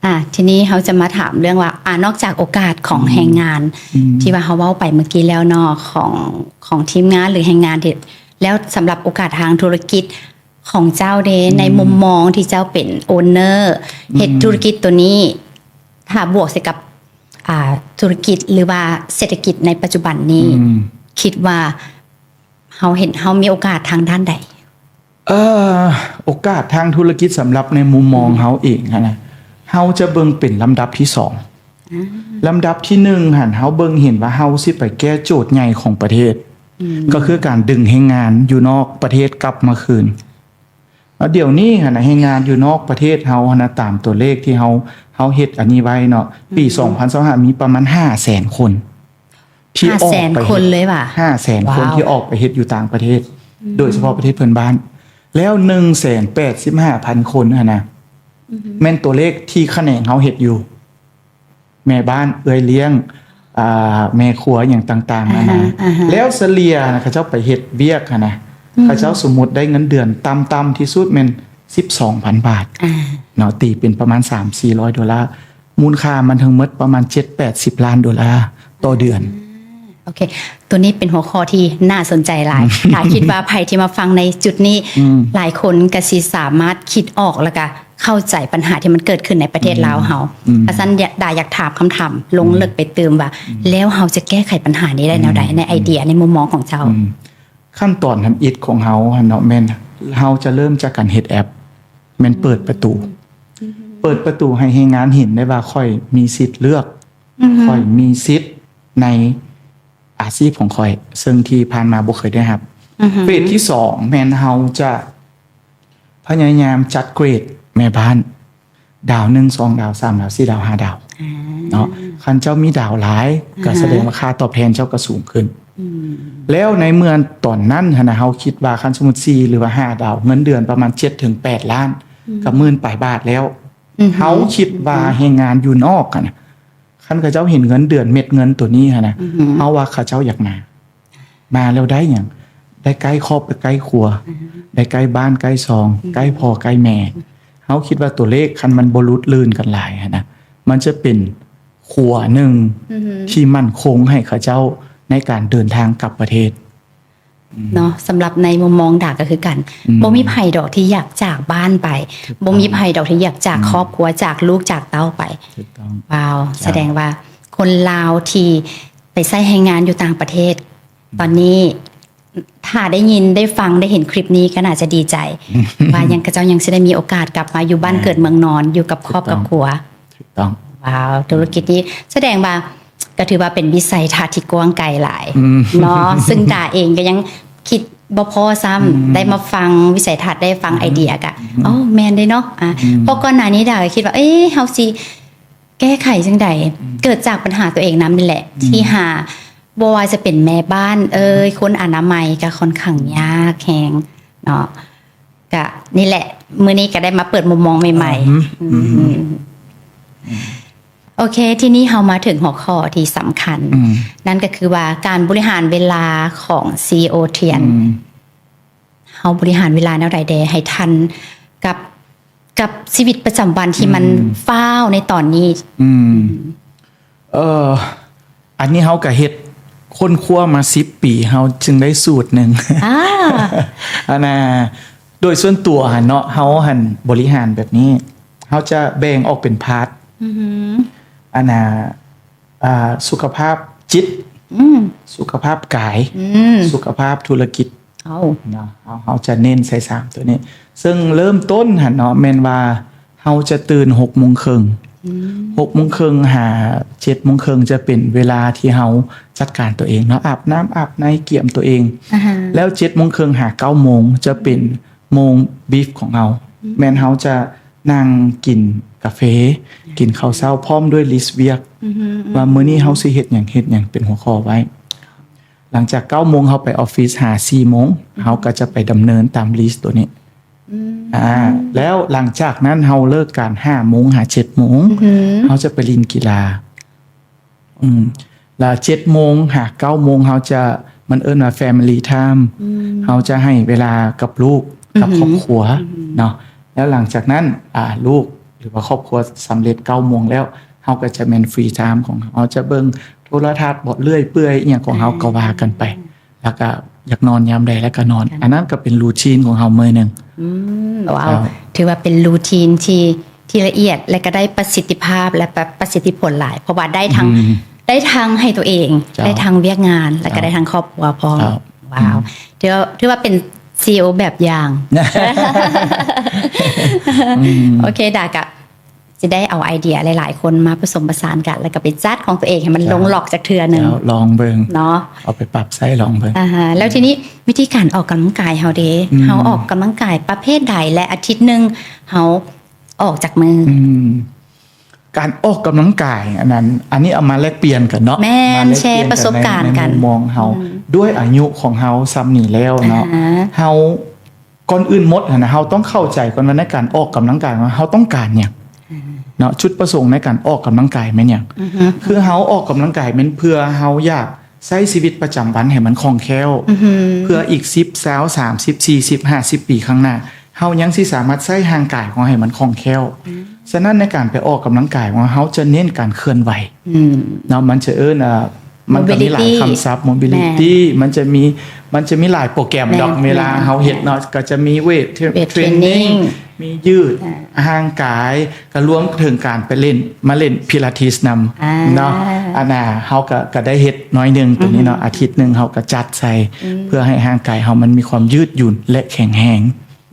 ອ່າ ທີນີ້ເຮົາຈະມາຖາມເລື່ອງວ່າ ອ່າ ນອກຈາກໂອກາດຂອງ ອືມ ແຮງງານ ອືມ ທີ່ວ່າເຮົາເວົ້າໄປເມື່ອກີ້ແລ້ວເນາະ ຂອງ ຂອງທີມງານ ຫຼື ແຮງງານທີ່ ແລ້ວສຳລັບໂອກາດທາງທຸລະກິດຂອງເຈົ້າເດ ອືມ ໃນມຸມມອງທີ່ເຈົ້າເປັນໂອນເນີ ອືມ ເຮັດທຸລະກິດໂຕນີ້ ຖ້າບວກໃສ່ກັບ ອ່າ ທຸລະກິດ ຫຼືວ່າເສດຖະກິດໃນປັດຈຸບັນນີ້ ອືມ ຄິດວ່າເຮົາເຫັນ ເຮົາມີໂອກາດທາງດ້ານໃດ? ເອີ ໂອກາດທາງທຸລະກິດສຳລັບໃນມຸມມອງ ອືມ ເຮົາເອງຫັ້ນນະ ເຮົາຈະເບິ່ງເປັນລຳດັບທີສອງ ອືມ ລຳດັບທີໜຶ່ງຫັ້ນ ເຮົາເບິ່ງເຫັນວ່າເຮົາຊິໄປແກ້ໂຈດໃຫຍ່ຂອງປະເທດ ອືມ ກໍຄືການດຶງແຮງງານຢູ່ນອກປະເທດກັບມາຄືນ. ແລ້ວດຽວນີ້ຫັ້ນນະ ແຮງງານຢູ່ນອກປະເທດເຮົາຫັ້ນນະ ຕາມຕົວເລກທີ່ເຮົາ ເຮົາເຮັດອັນນີ້ໄວ້ເນາະ ອືມ ປີສອງພັນຊາວຫ້າ ມີປະມານຫ້າແສນຄົນ ທີ່ອອກໄປເຮັດ ຫ້າແສນຄົນເລີຍຫວາ? ຫ້າແສນຄົນ ວ້າວ ທີ່ອອກໄປເຮັດຢູ່ຕ່າງປະເທດ ອືມ ໂດຍສະເພາະປະເທດເພື່ອນບ້ານ ແລ້ວໜຶ່ງແສນແປດສິບຫ້າພັນຄົນຫັ້ນນະ ອືຮຶ ແມ່ນຕົວເລກທີ່ຂະແໜງເຮົາເຮັດຢູ່ ແມ່ບ້ານ ເອື້ອຍລ້ຽງ ອ່າ ແມ່ຄົວ ຫຍັງຕ່າງໆນານາ ອ່າຮະ ອ່າຮະ ແລ້ວສະເລ່ຍນະ ເຂົາເຈົ້າໄປເຮັດວຽກຫັ້ນນະ ອືຮຶ ເຂົາເຈົ້າສົມມຸດໄດ້ເງິນເດືອນຕ່ຳໆທີ່ສຸດແມ່ນສິບສອງພັນບາດ ອ່າ ເນາະ ຕີເປັນປະມານສາມສີ່ຮ້ອຍໂດລາ ມູນຄ່າມັນທັງໝົດປະມານເຈັດແປດສິບລ້ານໂດລາຕໍ່ເດືອນ. ໂອເຄ ຕົວນີ້ເປັນຫົວຂໍ້ທີ່ໜ້າສົນໃຈຫຼາຍ ຖ້າຄິດວ່າໃຜທີ່ມາຟັງໃນຈຸດນີ້ ອືມ ຫຼາຍຄົນກໍຊິສາມາດຄິດອອກ ແລ້ວກໍເຂົ້າໃຈບັນຫາທີ່ມັນເກີດຂຶ້ນໃນປະເທດ ອືມ ລາວເຮົາ ອືມ ອາຈານ ດາຢາກຖາມຄຳຖາມລົງ ອືມ ເລິກໄປຕື່ມວ່າ ອືມ ແລ້ວເຮົາຈະແກ້ໄຂບັນຫານີ້ໄດ້ແນວໃດ ອືມ ໃນໄອເດຍ ອືມ ໃນມຸມມອງຂອງເຈົ້າ? ອືມ ຂັ້ນຕອນທຳອິດຂອງເຮົາຫັ້ນເນາະ ແມ່ນເຮົາຈະເລີ່ມຈາກການເຮັດແອັບ ແມ່ນເປີດປະຕູ ອືມ ເປີດປະຕູໃຫ້ແຮງງານເຫັນໄດ້ວ່າຂ້ອຍມີສິດເລືອກ ອືຮຶ ຂ້ອຍມີສິດໃນອາຊີບຂອງຂ້ອຍ ເຊິ່ງທີ່ຜ່ານມາບໍ່ເຄີຍໄດ້ຮັບ ອືຮຶ ເຟສທີສອງແມ່ນເຮົາຈະພະຍາຍາມຈັດເກຣດແມ່ບ້ານ ດາວໜຶ່ງ ສອງດາວ ສາມດາວ ສີ່ດາວ ຫ້າດາວ ອ່າ ເນາະ ຄັນເຈົ້າມີດາວຫຼາຍ ອ່າຮະ ກໍສະແດງວ່າຄ່າຕອບແທນເຈົ້າກໍສູງຂຶ້ນ ອືມ ແລ້ວໃນເມື່ອຕອນນັ້ນຫັ້ນນະ ເຮົາຄິດວ່າຄັນສົມມຸດສີ່ຫຼືວ່າຫ້າດາວ ເງິນເດືອນປະມານເຈັດເຖິງແປດລ້ານ ອືມ ກໍໝື່ນປາຍບາດແລ້ວ ອືຮຶ ເຮົາຄິດວ່າແຮງງານຢູ່ນອກຫັ້ນນະ ຄັນເຂົາເຈົ້າເຫັນເງິນເດືອນ ເມັດເງິນໂຕນີ້ຫັ້ນນະ ອືຮຶ ເຮົາວ່າເຂົາເຈົ້າຢາກມາ ມາແລ້ວໄດ້ຫຍັງ? ໄດ້ໃກ້ຄອບ ໄດ້ໃກ້ຄົວ ອືຮຶ ໄດ້ໃກ້ບ້ານໃກ້ຊ່ອງ ອືຮຶ ໃກ້ພໍ່ໃກ້ແມ່ ເຮົາຄິດວ່າຕົວເລກຄັນມັນບໍ່ຫຼຸດລື່ນກັນຫຼາຍຫັ້ນນະ ມັນຈະເປັນຂົວໜຶ່ງ ອືຮຶ ທີ່ໝັ້ນຄົງໃຫ້ເຂົາເຈົ້າໃນການເດີນທາງກັບປະເທດ. ເນາະ ສຳລັບໃນມຸມມອງດາກໍຄືກັນ ອືມ ບໍ່ມີໃຜດອກທີ່ຢາກຈາກບ້ານໄປ ຖືກຕ້ອງ ບໍ່ມີໃຜດອກທີ່ຢາກຈາກ ອືມ ຄອບຄົວ ຈາກລູກຈາກເຕົ້າໄປ ຖືກຕ້ອງ ວ້າວ ເຈົ້າ ສະແດງວ່າຄົນລາວທີ່ໄປໃຊ້ແຮງງານຢູ່ຕ່າງປະເທດ ອືມ ຕອນນີ້ ຖ້າໄດ້ຍິນ ໄດ້ຟັງ ໄດ້ເຫັນຄລິບນີ້ກໍໜ້າຈະດີໃຈ ວ່າຍັງ ເຂົາເຈົ້າຍັງຊິໄດ້ມີໂອກາດກັບມາຢູ່ບ້ານເກີດເມືອງນອນ ອ່າ ຢູ່ກັບຄອບກັບຄົວ ຖືກຕ້ອງ ວ້າວ ທຸລະກິດນີ້ສະແດງວ່າ ກໍຖືວ່າເປັນວິໄສທັດທີ່ກວ້າງໄກຫຼາຍ ອືມ ເນາະ ຊຶ່ງດາເອງກໍຍັງຄິດບໍ່ພໍຊ້ຳ ອືມ ໄດ້ມາຟັງວິໄສທັດ ໄດ້ຟັງ ອືມ ໄອເດຍ ກໍ ອືມ ໂອ້ ແມ່ນເດ້ເນາະ ອ່າ ອືມ ເພາະກ່ອນໜ້ານີ້ດາກໍຄິດວ່າ ເອີ ເຮົາຊິແກ້ໄຂຈັ່ງໃດ ອືມ ເກີດຈາກບັນຫາຕົວເອງນຳນີ້ແຫຼະ ອືມ ທີ່ຫາ ບໍ່ວ່າຈະເປັນແມ່ບ້ານເອີຍ ອືມ ຄົນອະນາໄມກໍຄ່ອນຂ້າງຍາກແຮງເນາະ ກະນີ້ແຫຼະ ມື້ນີ້ກະໄດ້ມາເປີດມຸມມອງໃໝ່ໆ ອືມ ອືມ ອືມ ໂອເຄ ທີນີ້ເຮົາມາເຖິງຫົວຂໍ້ທີ່ສຳຄັນ ອືມ ນັ້ນກໍຄືວ່າການບໍລິຫານເວລາຂອງ ຊີອີໂອ ທຽນ ອືມ ເຮົາບໍລິຫານເວລາແນວໃດແດ່ ໃຫ້ທັນກັບ ກັບຊີວິດປະຈຳວັນທີ່ມັນ ອືມ ຟ້າວໃນຕອນນີ້? ອືມ ເອີ ອັນນີ້ເຮົາກະເຮັດຄົ້ນຄວ້າມາສິບປີ ເຮົາຈຶ່ງໄດ້ສູດໜຶ່ງ ອ່າ ອັນນ່າ ໂດຍສ່ວນຕົວຫັ້ນເນາະ ເຮົາຫັ້ນບໍລິຫານແບບນີ້ ເຮົາຈະແບ່ງອອກເປັນພາດ ອືຮຶ ອັນນ່າ ອ່າ ສຸຂະພາບຈິດ ອືມ ສຸຂະພາບກາຍ ອືມ ສຸຂະພາບທຸລະກິດ ເອົາ ເນາະ ເຮົາ ເຮົາຈະເນັ້ນໃສ່ສາມຕົວນີ້ ເຊິ່ງເລີ່ມຕົ້ນຫັ້ນເນາະ ແມ່ນວ່າເຮົາຈະຕື່ນຫົກໂມງເຄິ່ງ ອືມ ຫົກໂມງເຄິ່ງຫາເຈັດໂມງເຄິ່ງ ຈະເປັນເວລາທີ່ເຮົາຈັດການຕົວເອງເນາະ ອາບນ້ຳອາບໃນ ກຽມຕົວເອງ ອາຮະ ແລ້ວເຈັດໂມງເຄິ່ງຫາເກົ້າໂມງ ຈະເປັນ ອືມ ໂມງບຣີຟຂອງເຮົາ ອືມ ແມ່ນເຮົາຈະນັ່ງກິນກາເຟ ອືມ ກິນເຂົ້າເຊົ້າ ພ້ອມດ້ວຍລິສວຽກ ອືຮຶ ວ່າມື້ນີ້ເຮົາຊິເຮັດຫຍັງ ເຮັດຫຍັງເປັນຫົວຂໍ້ໄວ້ ຫຼັງຈາກເກົ້າໂມງເຮົາໄປອອບຟິດຫາສີ່ໂມງ ອືມ ເຮົາກໍຈະໄປດຳເນີນຕາມລິສໂຕນີ້ ອືມ ອ່າ ແລ້ວຫຼັງຈາກນັ້ນເຮົາເລີກການຫ້າໂມງຫາເຈັດໂມງ ອືຮຶ ເຮົາຈະໄປຫຼິ້ນກິລາ ອືມ ແລ້ວເຈັດໂມງຫາເກົ້າໂມງເຮົາຈະ ມັນເອີ້ນວ່າ Family Time ອືມ ເຮົາຈະໃຫ້ເວລາກັບລູກ ກັບ ອືຮຶ ຄອບຄົວ ອືຮຶ ເນາະ ແລ້ວຫຼັງຈາກນັ້ນ ອ່າ ລູກ ຫຼືວ່າຄອບຄົວສຳເລັດເກົ້າໂມງແລ້ວ ເຮົາກໍຈະແມ່ນຟຣີທາມຂອງເຮົາ ເຮົາຈະເບິ່ງໂທລະທັດບໍ ເລື່ອຍເປື່ອຍອີ່ຫຍັງຂອງເຮົາ ອ່າ ກໍວ່າກັນໄປ ແລ້ວກໍຢາກນອນຍາມໃດແລ້ວກໍນອນ ອັນນັ້ນກໍເປັນຣູທີນຂອງເຮົາມື້ໜຶ່ງ. ອືມ ວ້າວ ເຈົ້າ ຖືວ່າເປັນຣູທີນທີ່ ທີ່ລະອຽດ ແລະກໍໄດ້ປະສິດທິພາບ ແລະປະ ປະສິດທິຜົນຫຼາຍ ເພາະວ່າໄດ້ທັງ ອືມ ໄດ້ທັງໃຫ້ຕົວເອງ ເຈົ້າ ໄດ້ທັງວຽກງານ ແລະກໍ ເຈົ້າ ໄດ້ທັງຄອບຄົວພ້ອມ. ເຈົ້າ ວ້າວ ອືມ ຖືວ່າ ຖືວ່າເປັນຊີອີໂອແບບຢ່າງ. ອືມ ໂອເຄ ດາກະ ຊິໄດ້ເອົາໄອເດຍຫຼາຍໆຄົນມາປະສົມປະສານກັນ ແລ້ວກໍໄປຈັດຂອງຕົວເອງໃຫ້ມັນ ເຈົ້າ ລົງລັອກຈັກເທື່ອໜຶ່ງ ເຈົ້າ ລອງເບິ່ງເນາະ ເອົາໄປປັບໃຊ້ລອງເບິ່ງ. ອ່າຮະ ແລ້ວທີນີ້ວິທີການອອກກຳລັງກາຍເຮົາເດ ອືມ ເຮົາອອກກຳລັງກາຍປະເພດໃດ ແລະອາທິດໜຶ່ງເຮົາອອກຈັກມື້? ອືມ ການອອກກຳລັງກາຍ ອັນນັ້ນ ອັນນີ້ເອົາມາແລກປ່ຽນກັນເນາະ ແມ່ນ ມາແລກປ່ຽນກັນ ແຊປະສົບການກັນ ໃນມຸມມອງເຮົາ ອືມ ດ້ວຍອາຍຸຂອງເຮົາສ່ຳນີ້ແລ້ວເນາະ ອ່າຮະ ເຮົາ ກ່ອນອື່ນໝົດຫັ້ນນະ ເຮົາຕ້ອງເຂົ້າໃຈກ່ອນວ່າໃນການອອກກຳລັງກາຍຂອງເຮົາ ເຮົາຕ້ອງການຫຍັງ ອືມ ເນາະ ຈຸດປະສົງໃນການອອກກຳລັງກາຍແມ່ນຫຍັງ? ອືຮຶ ຄືເຮົາອອກກຳລັງກາຍແມ່ນເພື່ອເຮົາຢາກໃຊ້ຊີວິດປະຈຳວັນໃຫ້ມັນຄ່ອງແຄ້ວ ອືຮຶ ເພື່ອອີກສິບ ຊາວ ສາມສິບ ສີ່ສິບ ຫ້າສິບປີຂ້າງໜ້າ ເຮົາຍັງຊິສາມາດໃຊ້ຮ່າງກາຍຂອງເຮົາໃຫ້ມັນຄ່ອງແຄ້ວ. ອືມ ສະນັ້ນໃນການໄປອອກກຳລັງກາຍຂອງເຮົາ ເຮົາຈະເນັ້ນການເຄື່ອນໄຫວ ອືມ ເນາະ ມັນຈະເອີ້ນ ເອີ ມັນກໍມີຫຼາຍຄຳສັບ ໂມບິລິຕີ້ ໂມບິລິຕີ້ ແມ່ນ ມັນຈະມີ ມັນຈະມີຫຼາຍໂປຣແກຣມດອກ ແມ່ນ ເວລາເຮົາເຮັດເນາະ ແມ່ນ ກໍຈະມີເວດ ເທຣນ ເທຣນນິງ ເທຣນນິງ ມີຢືດ ອ່າ ຮ່າງກາຍ ກໍລວມເຖິງການໄປເລ່ນ ມາເລ່ນພິລາທິສນຳ ອ່າ ເນາະ ອັນນ່າ ເຮົາກໍ ກໍໄດ້ເຮັດໜ້ອຍໜຶ່ງໂຕນີ້ເນາະ ອືຮຶ ອາທິດໜຶ່ງເຮົາກໍຈັດໃສ່ ອືມ ເພື່ອໃຫ້ຮ່າງກາຍເຮົາມັນມີຄວາມຢືດຫຍຸ່ນ ແລະ ແຂງແຮງ.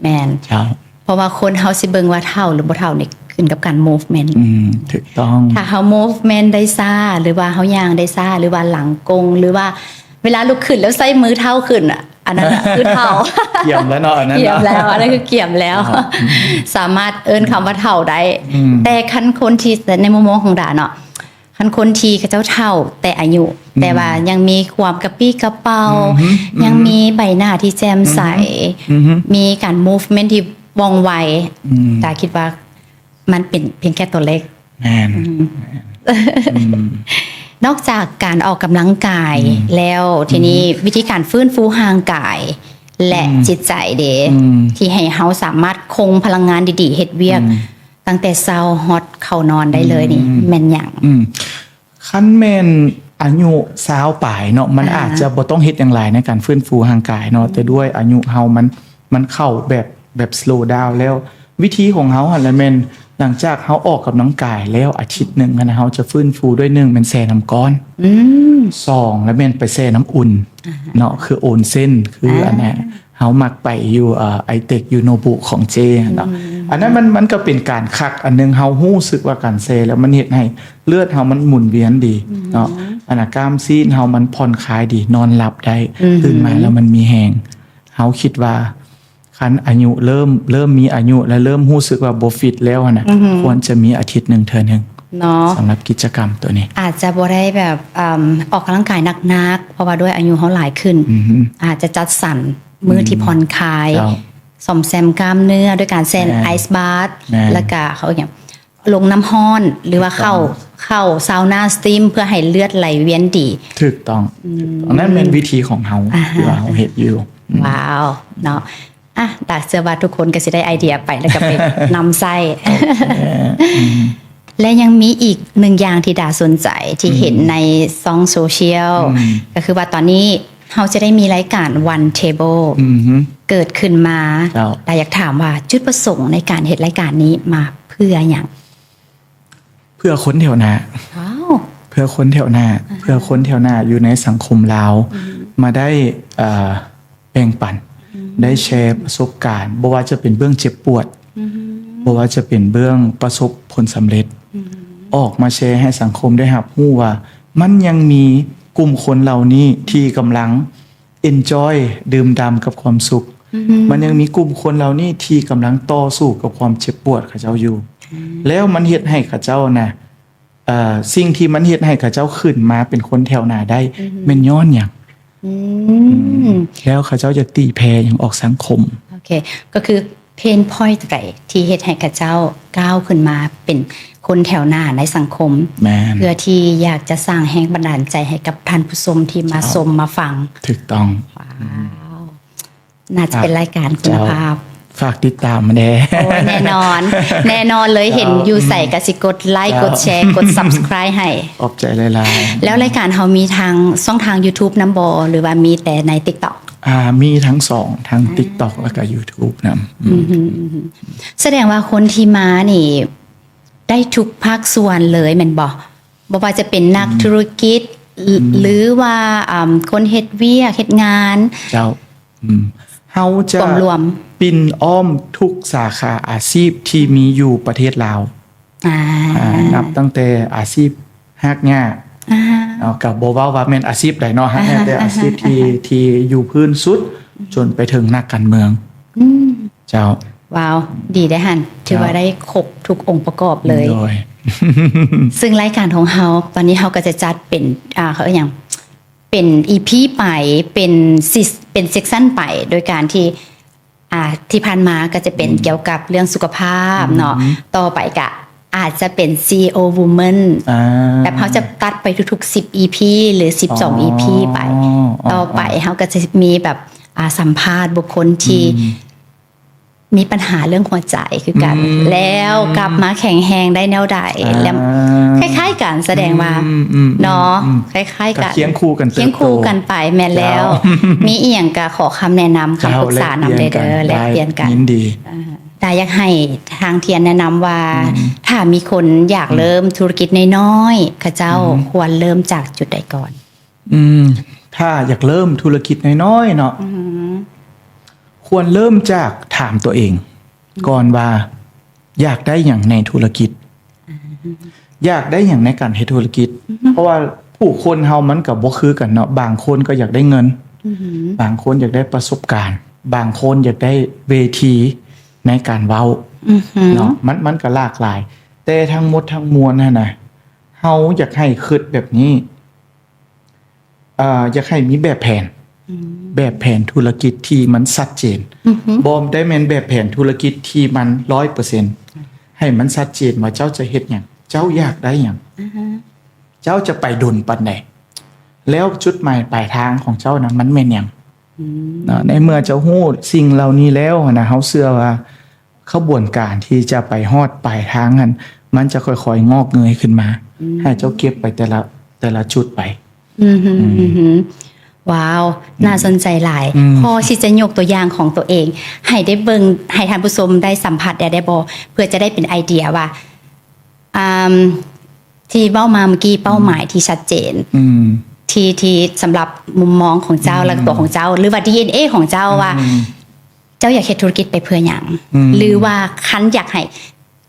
ແມ່ນ ເຈົ້າ ເພາະວ່າຄົນເຮົາຊິເບິ່ງວ່າເຖົ້າ ຫຼື ບໍ່ເຖົ້ານີ້ຂຶ້ນກັບການ movement. ອືມ ຖືກຕ້ອງ ຖ້າເຮົາ movement ໄດ້ຊ້າ ຫຼືວ່າເຮົາຍ່າງໄດ້ຊ້າ ຫຼືວ່າຫຼັງກົງ ຫຼືວ່າເວລາລຸກຂຶ້ນແລ້ວໃຊ້ມືເທົາຂຶ້ນອະ ອັນນັ້ນນະຄືເຖົ້າ. ກຽມແລ້ວເນາະ ອັນນັ້ນເນາະ ກຽມແລ້ວ ອັນນັ້ນຄືກຽມແລ້ວ ເຈົ້າ ອືມ ສາມາດເອີ້ນຄຳວ່າເຖົ້າໄດ້ ອືມ ແຕ່ຄັນຄົນທີ່ ໃນມຸມມອງຂອງດາເນາະ ຄັນຄົນທີ່ເຂົາເຈົ້າເຖົ້າແຕ່ອາຍຸ ອືມ ແຕ່ວ່າຍັງມີຄວາມກະປີ້ກະເປົ່າ ອືຮຶ ຍັງມີໃບໜ້າທີ່ແຈ່ມໃສ ອືຮຶ ອືຮຶ ມີການ movement ທີ່ວ່ອງໄວ ອືມ ດາຄິດວ່າມັນເປັນພຽງແຄ່ຕົວເລກ. ແມ່ນ ອືມ ອືມ ນອກຈາກການອອກກຳລັງກາຍ ອືມ ແລ້ວ ອືມ ທີນີ້ວິທີການຟື້ນຟູຮ່າງກາຍ ແລະ ອືມ ຈິດໃຈເດ ອືມ ທີ່ໃຫ້ເຮົາສາມາດຄົງພະລັງງານດີໆ ເຮັດວຽກ ອືມ ຕັ້ງແຕ່ເຊົ້າຮອດເຂົ້ານອນໄດ້ເລີຍນີ້ ອືມ ແມ່ນຫຍັງ? ອືມ ຄັນແມ່ນອາຍຸຊາວປາຍເນາະ ມັນ ອ່າ ອາດຈະບໍ່ຕ້ອງເຮັດຫຍັງຫຼາຍໃນການຟື້ນຟູຮ່າງກາຍເນາະ ອືມ ແຕ່ດ້ວຍອາຍຸເຮົາມັນ ມັນເຂົ້າແບບ ແບບ slow down ແລ້ວ ວິທີຂອງເຮົາຫັ້ນລະແມ່ນ ຫຼັງຈາກເຮົາອອກກຳລັງກາຍແລ້ວອາທິດໜຶ່ງຫັ້ນນະ ເຮົາຈະຟື້ນຟູດ້ວຍ ໜຶ່ງ ແມ່ນແຊ່ນ້ຳກ້ອນ ອືມ ສອງ ລະແມ່ນໄປແຊ່ນ້ຳອຸ່ນ ອ່າ ເນາະ ຄືໂອນເຊັນ ຄື ອ່າ ອັນນັ້ນ ເຮົາມັກໄປຢູ່ ເອີ ໄອເຕັກ ຢູ່ໂນບຸຂອງເຈ້ເນາະ ອືມ ອັນນັ້ນມັນ ມັນກໍເປັນການຄັກອັນໜຶ່ງ ເຮົາຮູ້ສຶກວ່າການແຊ່ແລ້ວມັນເຮັດໃຫ້ເລືອດເຮົາມັນໝູນວຽນດີ ອືມ ເນາະ ອັນນ່າ ກ້າມຊີ້ນເຮົາມັນຜ່ອນຄາຍດີ ນອນຫຼັບໄດ້ ອືມ ຕື່ນມາແລ້ວມັນມີແຮງ ເຮົາຄິດວ່າຄັນອາຍຸເລີ່ມ ເລີ່ມມີອາຍຸ ແລະ ເລີ່ມຮູ້ສຶກວ່າບໍ່ຟິດແລ້ວຫັ້ນນະ ອືຮຶ ຄວນຈະມີອາທິດໜຶ່ງເທື່ອໜຶ່ງເນາະ ສຳລັບກິດຈະກຳໂຕນີ້ ອາດຈະບໍ່ໄດ້ແບບ ເອີ່ມ ອອກກຳລັງກາຍໜັກໆ ເພາະວ່າດ້ວຍອາຍຸເຮົາຫຼາຍຂຶ້ນ ອືຮຶ ອາດຈະຈັດສັນ ມື້ທີ່ ອືມ ຜ່ອນຄາຍ ເຈົ້າ ສ້ອມແຊມກ້າມເນື້ອດ້ວຍການແຊ່ ແມ່ນ ໄອສ໌ບາດ ແມ່ນ ແລ້ວກະເຂົາຫຍັງ ລົງນ້ຳຮ້ອນ ຫຼືວ່າເຂົ້າ ຖືກຕ້ອງ ເຂົ້າຊາວນາ ສະຕີມ ເພື່ອໃຫ້ເລືອດໄຫຼວຽນດີ ຖືກຕ້ອງ ອືມ ຖືກຕ້ອງ ນັ້ນແມ່ນວິທີຂອງເຮົາ ອ່າຮະ ທີ່ວ່າເຮົາເຮັດຢູ່ ອືມ ວ້າວ ເນາະ ອ່ະ ດາເຊື່ອວ່າທຸກຄົນກໍຊິໄດ້ໄອເດຍໄປ ແລ້ວກໍໄປນຳໃຊ້ ໂອເຄ ອືມ ແລະ ຍັງມີອີກໜຶ່ງຢ່າງທີ່ດາສົນໃຈ ທີ່ເຫັນ ອືມ ໃນຊ່ອງໂຊຊຽວ ອືມ ກໍຄືວ່າຕອນນີ້ເຮົາຈະໄດ້ມີລາຍການ One Table ອືຮຶ ເກີດຂຶ້ນມາ ເຈົ້າ ດາຢາກຖາມວ່າຈຸດປະສົງໃນການເຮັດລາຍການນີ້ມາເພື່ອຫຍັງ? ເພື່ອຄົນແຖວໜ້າ ວ້າວ ເພື່ອຄົນແຖວໜ້າ ອ່າຮະ ເພື່ອຄົນແຖວໜ້າຢູ່ໃນສັງຄົມລາວ ອືມ ມາໄດ້ ເອີ ແບ່ງປັນ ອືມ ໄດ້ແຊປະສົບການ ບໍ່ວ່າຈະເປັນເບື້ອງເຈັບປວດ ອືມ ບໍ່ວ່າຈະເປັນເບື້ອງປະສົບຜົນສຳເລັດ ອືມ ອອກມາແຊໃຫ້ສັງຄົມໄດ້ຮັບຮູ້ວ່າ ມັນຍັງມີກຸ່ມຄົນເຫຼົ່ານີ້ທີ່ກຳລັງ enjoy ດື່ມດ່ຳກັບຄວາມສຸກ ອືຮຶ ມັນຍັງມີກຸ່ມຄົນເຫຼົ່ານີ້ທີ່ກຳລັງຕໍ່ສູ້ກັບຄວາມເຈັບປວດເຂົາເຈົ້າຢູ່ ອືມ ແລ້ວມັນເຮັດໃຫ້ເຂົາເຈົ້ານະ ເອີ ສິ່ງທີ່ມັນເຮັດໃຫ້ເຂົາເຈົ້າຂຶ້ນມາເປັນຄົນແຖວໜ້າໄດ້ ອືຮຶ ແມ່ນຍ້ອນຫຍັງ? ອືມ ອືມ ແລ້ວເຂົາເຈົ້າຈະຕີແຜ່ຫຍັງອອກສັງຄົມ? ໂອເຄ ກໍຄື pain point ໃດທີ່ເຮັດໃຫ້ເຂົາເຈົ້າກ້າວຂຶ້ນມາເປັນຄົນແຖວໜ້າໃນສັງຄົມ? ແມ່ນ ເພື່ອທີ່ຢາກຈະສ້າງແຮງບັນດານໃຈໃຫ້ກັບທ່ານຜູ້ຊົມທີ່ມາ ເຈົ້າ ຊົມມາຟັງ. ຖືກຕ້ອງ. ວ້າວ ອືມ ໜ້າຈະເປັນລາຍການຄຸນນະພາບ. ຝາກຕິດຕາມແດ່. ໂອ້ຍ ແນ່ນອນ ແນ່ນອນເລີຍ ເຈົ້າ ເຫັນຢູ່ໃສ ອືມ ກໍຊິກົດໄລ ເຈົ້າ ກົດແຊ ກົດ Subscribe ໃຫ້. ຂອບໃຈຫຼາຍໆ. ແລ້ວລາຍການເຮົາມີທາງຊ່ອງທາງ YouTube ນຳບໍ່ ຫຼືວ່າມີແຕ່ໃນ TikTok? ອ່າ ມີທັງສອງ ທັງ ອ່າ TikTok ແລ້ວກໍ YouTube ນຳ. ອືມ ອືມ ອືມ ສະແດງວ່າຄົນທີ່ມານີ້ໄດ້ທຸກພາກສ່ວນເລີຍແມ່ນບໍ່? ບໍ່ວ່າຈະເປັນນັກ ອືມ ທຸລະກິດ ອືມ ຫຼືວ່າ ອ່າ ຄົນເຮັດວຽກເຮັດງານ. ເຈົ້າ ອືມ ເຮົາຈະ ກວມລວມ ປິ່ນອ້ອມທຸກສາຂາອາຊີບທີ່ມີຢູ່ປະເທດລາວ. ອ່າ ອ່າ ນັບຕັ້ງແຕ່ອາຊີບຮາກຫຍ້າ ອ່າ ເນາະ ກໍບໍ່ເວົ້າວ່າແມ່ນອາຊີບໃດເນາະ ອ່າ ແຕ່ອາຊີບທີ່ ອ່າ ທີ່ຢູ່ພື້ນສຸດ ອືມ ຈົນໄປເຖິງນັກການເມືອງ. ອືມ ເຈົ້າ. ວ້າວ ດີໄດ໋ຫັ້ນ ຖືວ່າ ເຈົ້າ ໄດ້ຄົບທຸກອົງປະກອບເລີຍ. ໂດຍ ຊຶ່ງລາຍການຂອງເຮົາ ຕອນນີ້ເຮົາກໍຈະຈັດເປັນ ອ່າ ເຂົາເອີ້ນຫຍັງ ເປັນອີພີໄປ ເປັນຊິສ ເປັນເຊັກຊັນໄປ ໂດຍການທີ່ ອ່າ ທີ່ຜ່ານມາກໍຈະເປັນ ອືມ ກ່ຽວກັບເລື່ອງສຸຂະພາບເນາະ ອືມ ຕໍ່ໄປກະອາດຈະເປັນ CEO Woman ອ່າ ແບບເຮົາຈະຕັດໄປທຸກໆ ສິບອີພີ ຫຼື ສິບສອງອີພີໄປ. ອໍ ອໍ ຕໍ່ໄປເຮົາກໍຈະມີແບບ ອ່າ ສຳພາດບຸກຄົນທີ່ ອືມ ມີບັນຫາເລື່ອງຫົວໃຈຄືກັນ ອືມ ແລ້ວກັບມາແຂງແຮງໄດ້ແນວໃດ ອ່າ ແລ້ວ ຄ້າຍໆກັນ ສະແດງວ່າ ອືມ ອືມ ເນາະ ອືມ ຄ້າຍໆກັນ ກໍຄຽງຄູ່ກັນ ຄຽງຄູ່ກັນໄປ ເຕີບໂຕ ແມ່ນແລ້ວ ເຈົ້າ ມີອີ່ຫຍັງກໍຂໍຄຳແນະນຳ ຄຳປຶກສານຳແດ່ເດີ ແລກປ່ຽນກັນ ໄດ້ ຍິນດີ. ອ່າ ດາຢາກໃຫ້ທາງທຽນແນະນຳວ່າ ອືມ ຖ້າມີຄົນຢາກ ອືມ ເລີ່ມທຸລະກິດນ້ອຍໆ ເຂົາເຈົ້າ ອືມ ຄວນເລີ່ມຈາກຈຸດໃດກ່ອນ? ອືມ ຖ້າຢາກເລີ່ມທຸລະກິດນ້ອຍໆເນາະ ອືມ ຄວນເລີ່ມຈາກຖາມຕົວເອງ ອືມ ກ່ອນວ່າ ຢາກໄດ້ຫຍັງໃນທຸລະກິດ? ອືມ ຢາກໄດ້ຫຍັງໃນການເຮັດທຸລະກິດ? ອືມ ເພາະວ່າຜູ້ຄົນເຮົາມັນກໍບໍ່ຄືກັນເນາະ ບາງຄົນກໍຢາກໄດ້ເງິນ ອືມ ບາງຄົນຢາກໄດ້ປະສົບການ ບາງຄົນຢາກໄດ້ເວທີໃນການເວົ້າ ອືມ ເນາະ ມັນ ມັນກໍຫຼາກຫຼາຍ ແຕ່ທັງໝົດທັງມວນຫັ້ນນະ ເຮົາຢາກໃຫ້ຄິດແບບນີ້ ເອີ ຢາກໃຫ້ມີແບບແຜນ ອືມ ແບບແຜນທຸລະກິດທີ່ມັນຊັດເຈນ ອືຮຶ ບໍ່ໄດ້ແມ່ນແບບແຜນທຸລະກິດທີ່ມັນຮ້ອຍເປີເຊັນ ໃຫ້ມັນຊັດເຈນວ່າເຈົ້າຈະເຮັດຫຍັງ ເຈົ້າຢາກໄດ້ຫຍັງ ອືຮຶ ເຈົ້າຈະໄປດົນປານໃດ ແລ້ວຈຸດໝາຍປາຍທາງຂອງເຈົ້ານະ ມັນແມ່ນຫຍັງ ອືມ ເນາະ ໃນເມື່ອເຈົ້າຮູ້ສິ່ງເຫຼົ່ານີ້ແລ້ວນະ ເຮົາເຊື່ອວ່າ ຂະບວນການທີ່ຈະໄປຮອດປາຍທາງຫັ້ນ ມັນຈະຄ່ອຍໆງອກເງີຍຂຶ້ນມາ ອືມ ໃຫ້ເຈົ້າເກັບໄປແຕ່ລະ ແຕ່ລະຈຸດໄປ ອືຮຶ ອືມ ອືຮຶ ວ້າວ ອືມ ໜ້າສົນໃຈຫຼາຍ ອືມ ພໍທີ່ຈະຍົກຕົວຢ່າງຂອງຕົວເອງໃຫ້ໄດ້ເບິ່ງ ໃຫ້ທ່ານຜູ້ຊົມໄດ້ສຳຜັດໄດ້ ໄດ້ບໍ່? ເພື່ອຈະໄດ້ເປັນໄອເດຍວ່າ ອ່າ ທີ່ເວົ້າມາເມື່ອກີ້ ເປົ້າໝາຍ ອືມ ທີ່ຊັດເຈນ ອືມ ທີ່ ທີ່ສຳລັບມຸມມອງຂອງເຈົ້າ ອືມ ແລະ ຕົວຂອງເຈົ້າ ຫຼືວ່າ ດີເອັນເອ ຂອງເຈົ້າ ອືມ ວ່າ ເຈົ້າຢາກເຮັດທຸລະກິດໄປເພື່ອຫຍັງ ອືມ ຫຼືວ່າຄັນຢາກໃຫ້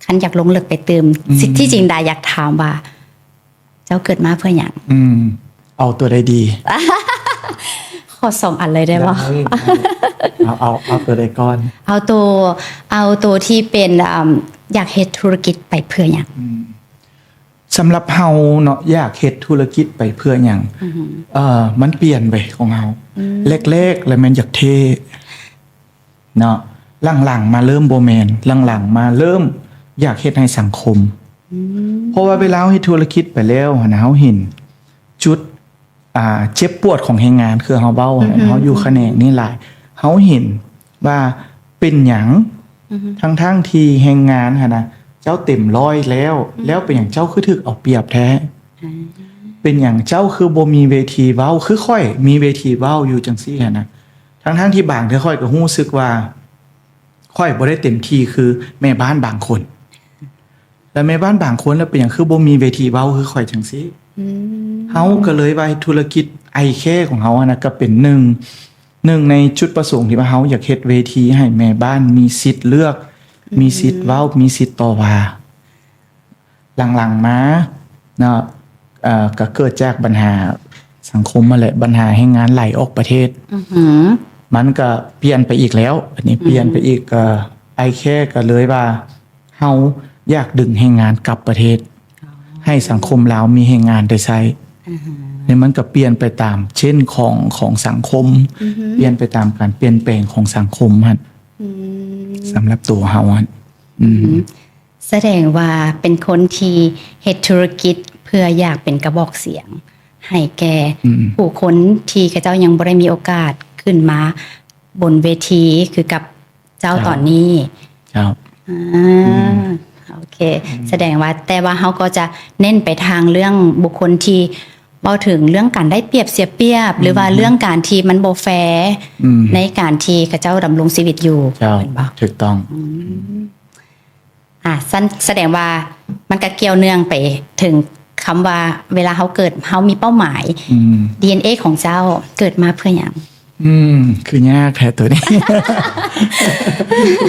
ຄັນຢາກລົງເລິກໄປຕື່ມ ອືມ ທີ່ ທີ່ຈິງດາຢາກຖາມວ່າ ເຈົ້າເກີດມາເພື່ອຫຍັງ? ອືມ ເອົາຕົວໃດດີ? ຂໍສອງອັນເລີຍໄດ້ບໍ່? ໄດ້ ເອົາ ເອົາ ເອົາຕົວໃດກ່ອນ? ເອົາໂຕ ເອົາໂຕທີ່ເປັນ ອາ ຢາກເຮັດທຸລະກິດໄປເພື່ອຫຍັງ? ອືມ ສຳລັບເຮົາເນາະ ຢາກເຮັດທຸລະກິດໄປເພື່ອຫຍັງ? ອືຮຶ ເອີ ມັນປ່ຽນໄປຂອງເຮົາ ອືມ ແລກໆ ແລ້ວແມ່ນຢາກເທ່ເນາະ ຫຼັງໆມາເລີ່ມບໍ່ແມ່ນ ຫຼັງໆມາເລີ່ມຢາກເຮັດໃຫ້ສັງຄົມ ອືມ ເພາະວ່າເວລາເຮົາເຮັດທຸລະກິດໄປແລ້ວຫັ້ນນະ ເຮົາເຫັນຈຸດ ອ່າ ເຈັບປວດຂອງແຮງງານ ຄືເຮົາເວົ້າ ອືຮຶ ເຮົາຢູ່ຂະແໜງນີ້ຫຼາຍ ເຮົາເຫັນວ່າເປັນຫຍັງ ອືຮຶ ທັງໆທີ່ແຮງງານຫັ້ນນະ ເຈົ້າເຕັມຮ້ອຍແລ້ວ ອືມ ແລ້ວເປັນຫຍັງເຈົ້າຄືຖືກເອົາປຽບແທ້? ອືມ ເປັນຫຍັງເຈົ້າຄືບໍ່ມີເວທີເວົ້າ? ຄືຂ້ອຍມີເວທີເວົ້າຢູ່ຈັ່ງຊີ້ຫັ້ນນະ ທັງໆທີ່ບາງເທື່ອຂ້ອຍກໍຮູ້ສຶກວ່າ ຂ້ອຍບໍ່ໄດ້ເຕັມທີ່ຄືແມ່ບ້ານບາງຄົນ ແລະ ແມ່ບ້ານບາງຄົນລະເປັນຫຍັງຄືບໍ່ມີເວທີເວົ້າຄືຂ້ອຍຈັ່ງຊີ້? ອືມ ເຮົາກໍເລີຍວ່າທຸລະກິດໄອແຄຂອງເຮົາຫັ້ນນະ ກໍເປັນໜຶ່ງ ໜຶ່ງໃນຈຸດປະສົງທີ່ວ່າເຮົາຢາກເຮັດເວທີໃຫ້ແມ່ບ້ານມີສິດເລືອກ ອືມ ມີສິດເວົ້າ ມີສິດຕໍ່ວ່າ. ຫຼັງໆມາເນາະ ເອີ ກໍເກີດຈາກບັນຫາສັງຄົມຫັ້ນແຫຼະ ບັນຫາແຮງງານໄຫຼອອກປະເທດ ອືຮຶ ມັນກໍປ່ຽນໄປອີກແລ້ວ ອັນນີ້ ອືມ ປ່ຽນໄປອີກ ກໍ ໄອແຄ ກໍເລີຍວ່າ ເຮົາຢາກດຶງແຮງງານກັບປະເທດ ອໍ ໃຫ້ສັງຄົມລາວມີແຮງງານໄດ້ໃຊ້ ອືຮຶ ແລ້ວມັນກໍປ່ຽນໄປຕາມເທຣນຂອງ ຂອງສັງຄົມ ອືຮຶ ປ່ຽນໄປຕາມການປ່ຽນແປງຂອງສັງຄົມຫັ້ນ ອືມ ສຳລັບຕົວເຮົາຫັ້ນ ອືມ ອືມ ສະແດງວ່າເປັນຄົນທີ່ເຮັດທຸລະກິດເພື່ອຢາກເປັນກະບອກສຽງໃຫ້ແກ່ ອືມ ຜູ້ຄົນທີ່ເຂົາເຈົ້າຍັງບໍ່ໄດ້ມີໂອກາດຂຶ້ນມາບົນເວທີຄືກັບ ເຈົ້າ ເຈົ້າ ຕອນນີ້ ເຈົ້າ ອືມ ໂອເຄ ສະແດງວ່າ ແຕ່ວ່າເຮົາກໍຈະເນັ້ນໄປທາງເລື່ອງບຸກຄົນທີ່ເວົ້າເຖິງເລື່ອງການໄດ້ປຽບເສຍປຽບ ອືມ ຫຼືວ່າເລື່ອງການທີ່ມັນບໍ່ແຟ ອືມ ໃນການທີ່ເຂົາເຈົ້າດຳລົງຊີວິດຢູ່ ເຈົ້າ ແມ່ນບໍ່? ຖືກຕ້ອງ ອືມ ອ່າ ຊັ້ນສະແດງວ່າມັນກໍກ່ຽວເນື່ອງໄປເຖິງຄຳວ່າ ເວລາເຮົາເກີດ ເຮົາມີເປົ້າໝາຍ ອືມ ດີເອັນເອ ຂອງເຈົ້າເກີດມາເພື່ອຫຍັງ? ອືມ ຄືຍາກແທ້ໂຕນີ້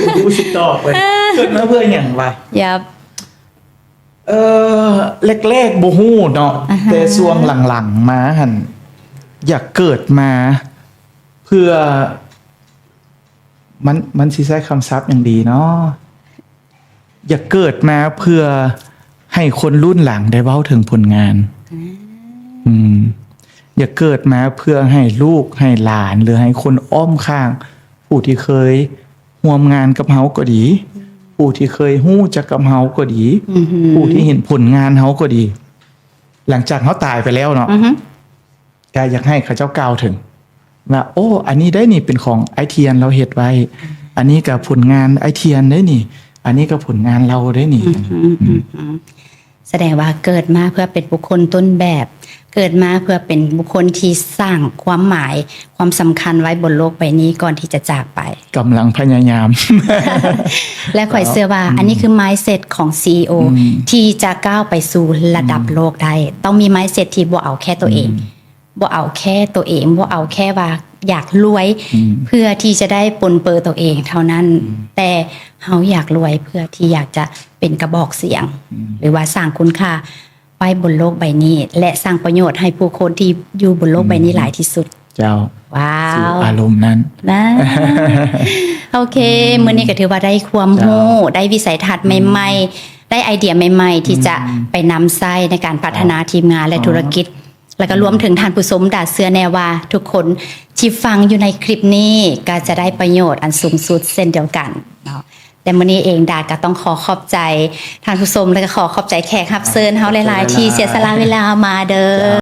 ບໍ່ຮູ້ຊິຕອບເລີຍ ເກີດມາເພື່ອຫຍັງວະ? ຍັບ ເອີ ແລກໆບໍ່ຮູ້ເນາະ ອ່າຮະ ແຕ່ຊ່ວງຫຼັງໆມາຫັ້ນ ຢາກເກີດມາເພື່ອ ມັນ ມັນຊິໃຊ້ຄຳສັບຫຍັງດີເນາະ? ຢາກເກີດມາເພື່ອໃຫ້ຄົນລຸ້ນຫຼັງໄດ້ເວົ້າເຖິງຜົນງານ ອືມ ອືມ ຢາກເກີດມາເພື່ອໃຫ້ລູກໃຫ້ຫຼານ ຫຼືໃຫ້ຄົນອ້ອມຂ້າງ ຜູ້ທີ່ເຄີຍຮ່ວມງານກັບເຮົາກໍດີ ອືມ ຜູ້ທີ່ເຄີຍຮູ້ຈັກກັບເຮົາກໍດີ ອືຮຶ ຜູ້ທີ່ເຫັນຜົນງານເຮົາກໍດີ ຫຼັງຈາກເຮົາຕາຍໄປແລ້ວເນາະ ອືຮຶ ກໍຢາກໃຫ້ເຂົາເຈົ້າກ່າວເຖິງວ່າ ໂອ້ ອັນນີ້ໄດ໋ນີ້ເປັນຂອງອ້າຍທຽນລາວເຮັດໄວ້ ອັນນີ້ກໍຜົນງານອ້າຍທຽນໄດ໋ນີ້ ອັນນີ້ກໍຜົນງານລາວໄດ໋ນີ້ ອືມ ອືມ ອືມ ອືມ ສະແດງວ່າເກີດມາເພື່ອເປັນບຸກຄົນຕົ້ນແບບ ເກີດມາເພື່ອເປັນບຸກຄົນທີ່ສ້າງຄວາມໝາຍ ຄວາມສຳຄັນໄວ້ບົນໂລກໃບນີ້ກ່ອນທີ່ຈະຈາກໄປ ກຳລັງພະຍາຍາມ ແລະ ຂ້ອຍເຊື່ອວ່າ ອືມ ອັນນີ້ຄື mindset ຂອງ CEO ອືມ ທີ່ຈະກ້າວໄປສູ່ລະດັບ ອືມ ໂລກໄດ້ ຕ້ອງມີ mindset ທີ່ບໍ່ເອົາແຄ່ຕົວເອງ ອືມ ບໍ່ເອົາແຄ່ຕົວເອງ ບໍ່ເອົາແຄ່ວ່າຢາກລວຍ ອືມ ເພື່ອທີ່ຈະໄດ້ປົນເປີຕົວເອງເທົ່ານັ້ນ ອືມ ແຕ່ເຮົາຢາກລວຍເພື່ອທີ່ຢາກຈະເປັນກະບອກສຽງ ອືມ ຫຼືວ່າສ້າງຄຸນຄ່າໄວ້ບົນໂລກໃບນີ້ ແລະ ສ້າງປະໂຫຍດໃຫ້ຜູ້ຄົນທີ່ຢູ່ບົນໂລກໃບນີ້ ອືມ ຫຼາຍທີ່ສຸດ. ເຈົ້າ ວ້າວ ສູ່ອາລົມນັ້ນນະ ໂອເຄ ອືມ ມື້ນີ້ກໍຖືວ່າໄດ້ຄວາມຮູ້ ເຈົ້າ ໄດ້ວິໄສທັດໃໝ່ໆ ອືມ ໄດ້ໄອເດຍໃໝ່ໆ ທີ່ຈະ ອືມ ໄປນຳໃຊ້ໃນການພັດທະນາ ເຈົ້າ ທີມງານ ແລະ ອໍ ທຸລະກິດ ແລ້ວກໍລວມເຖິງທ່ານຜູ້ຊົມ ດາເຊື່ອແນ່ວ່າທຸກຄົນທີ່ຟັງຢູ່ໃນຄລິບນີ້ ກໍຈະໄດ້ປະໂຫຍດອັນສູງສຸດເຊັ່ນດຽວກັນເນາະ. ແລະ ມື້ນີ້ເອງ ດາກໍຕ້ອງຂໍຂອບໃຈທ່ານຜູ້ຊົມ ແລະ ກໍຂໍຂອບໃຈແຂກຮັບເຊີນເຮົາຫຼາຍໆ ທີ່ເສຍສະຫຼະເວລາມາເດີ.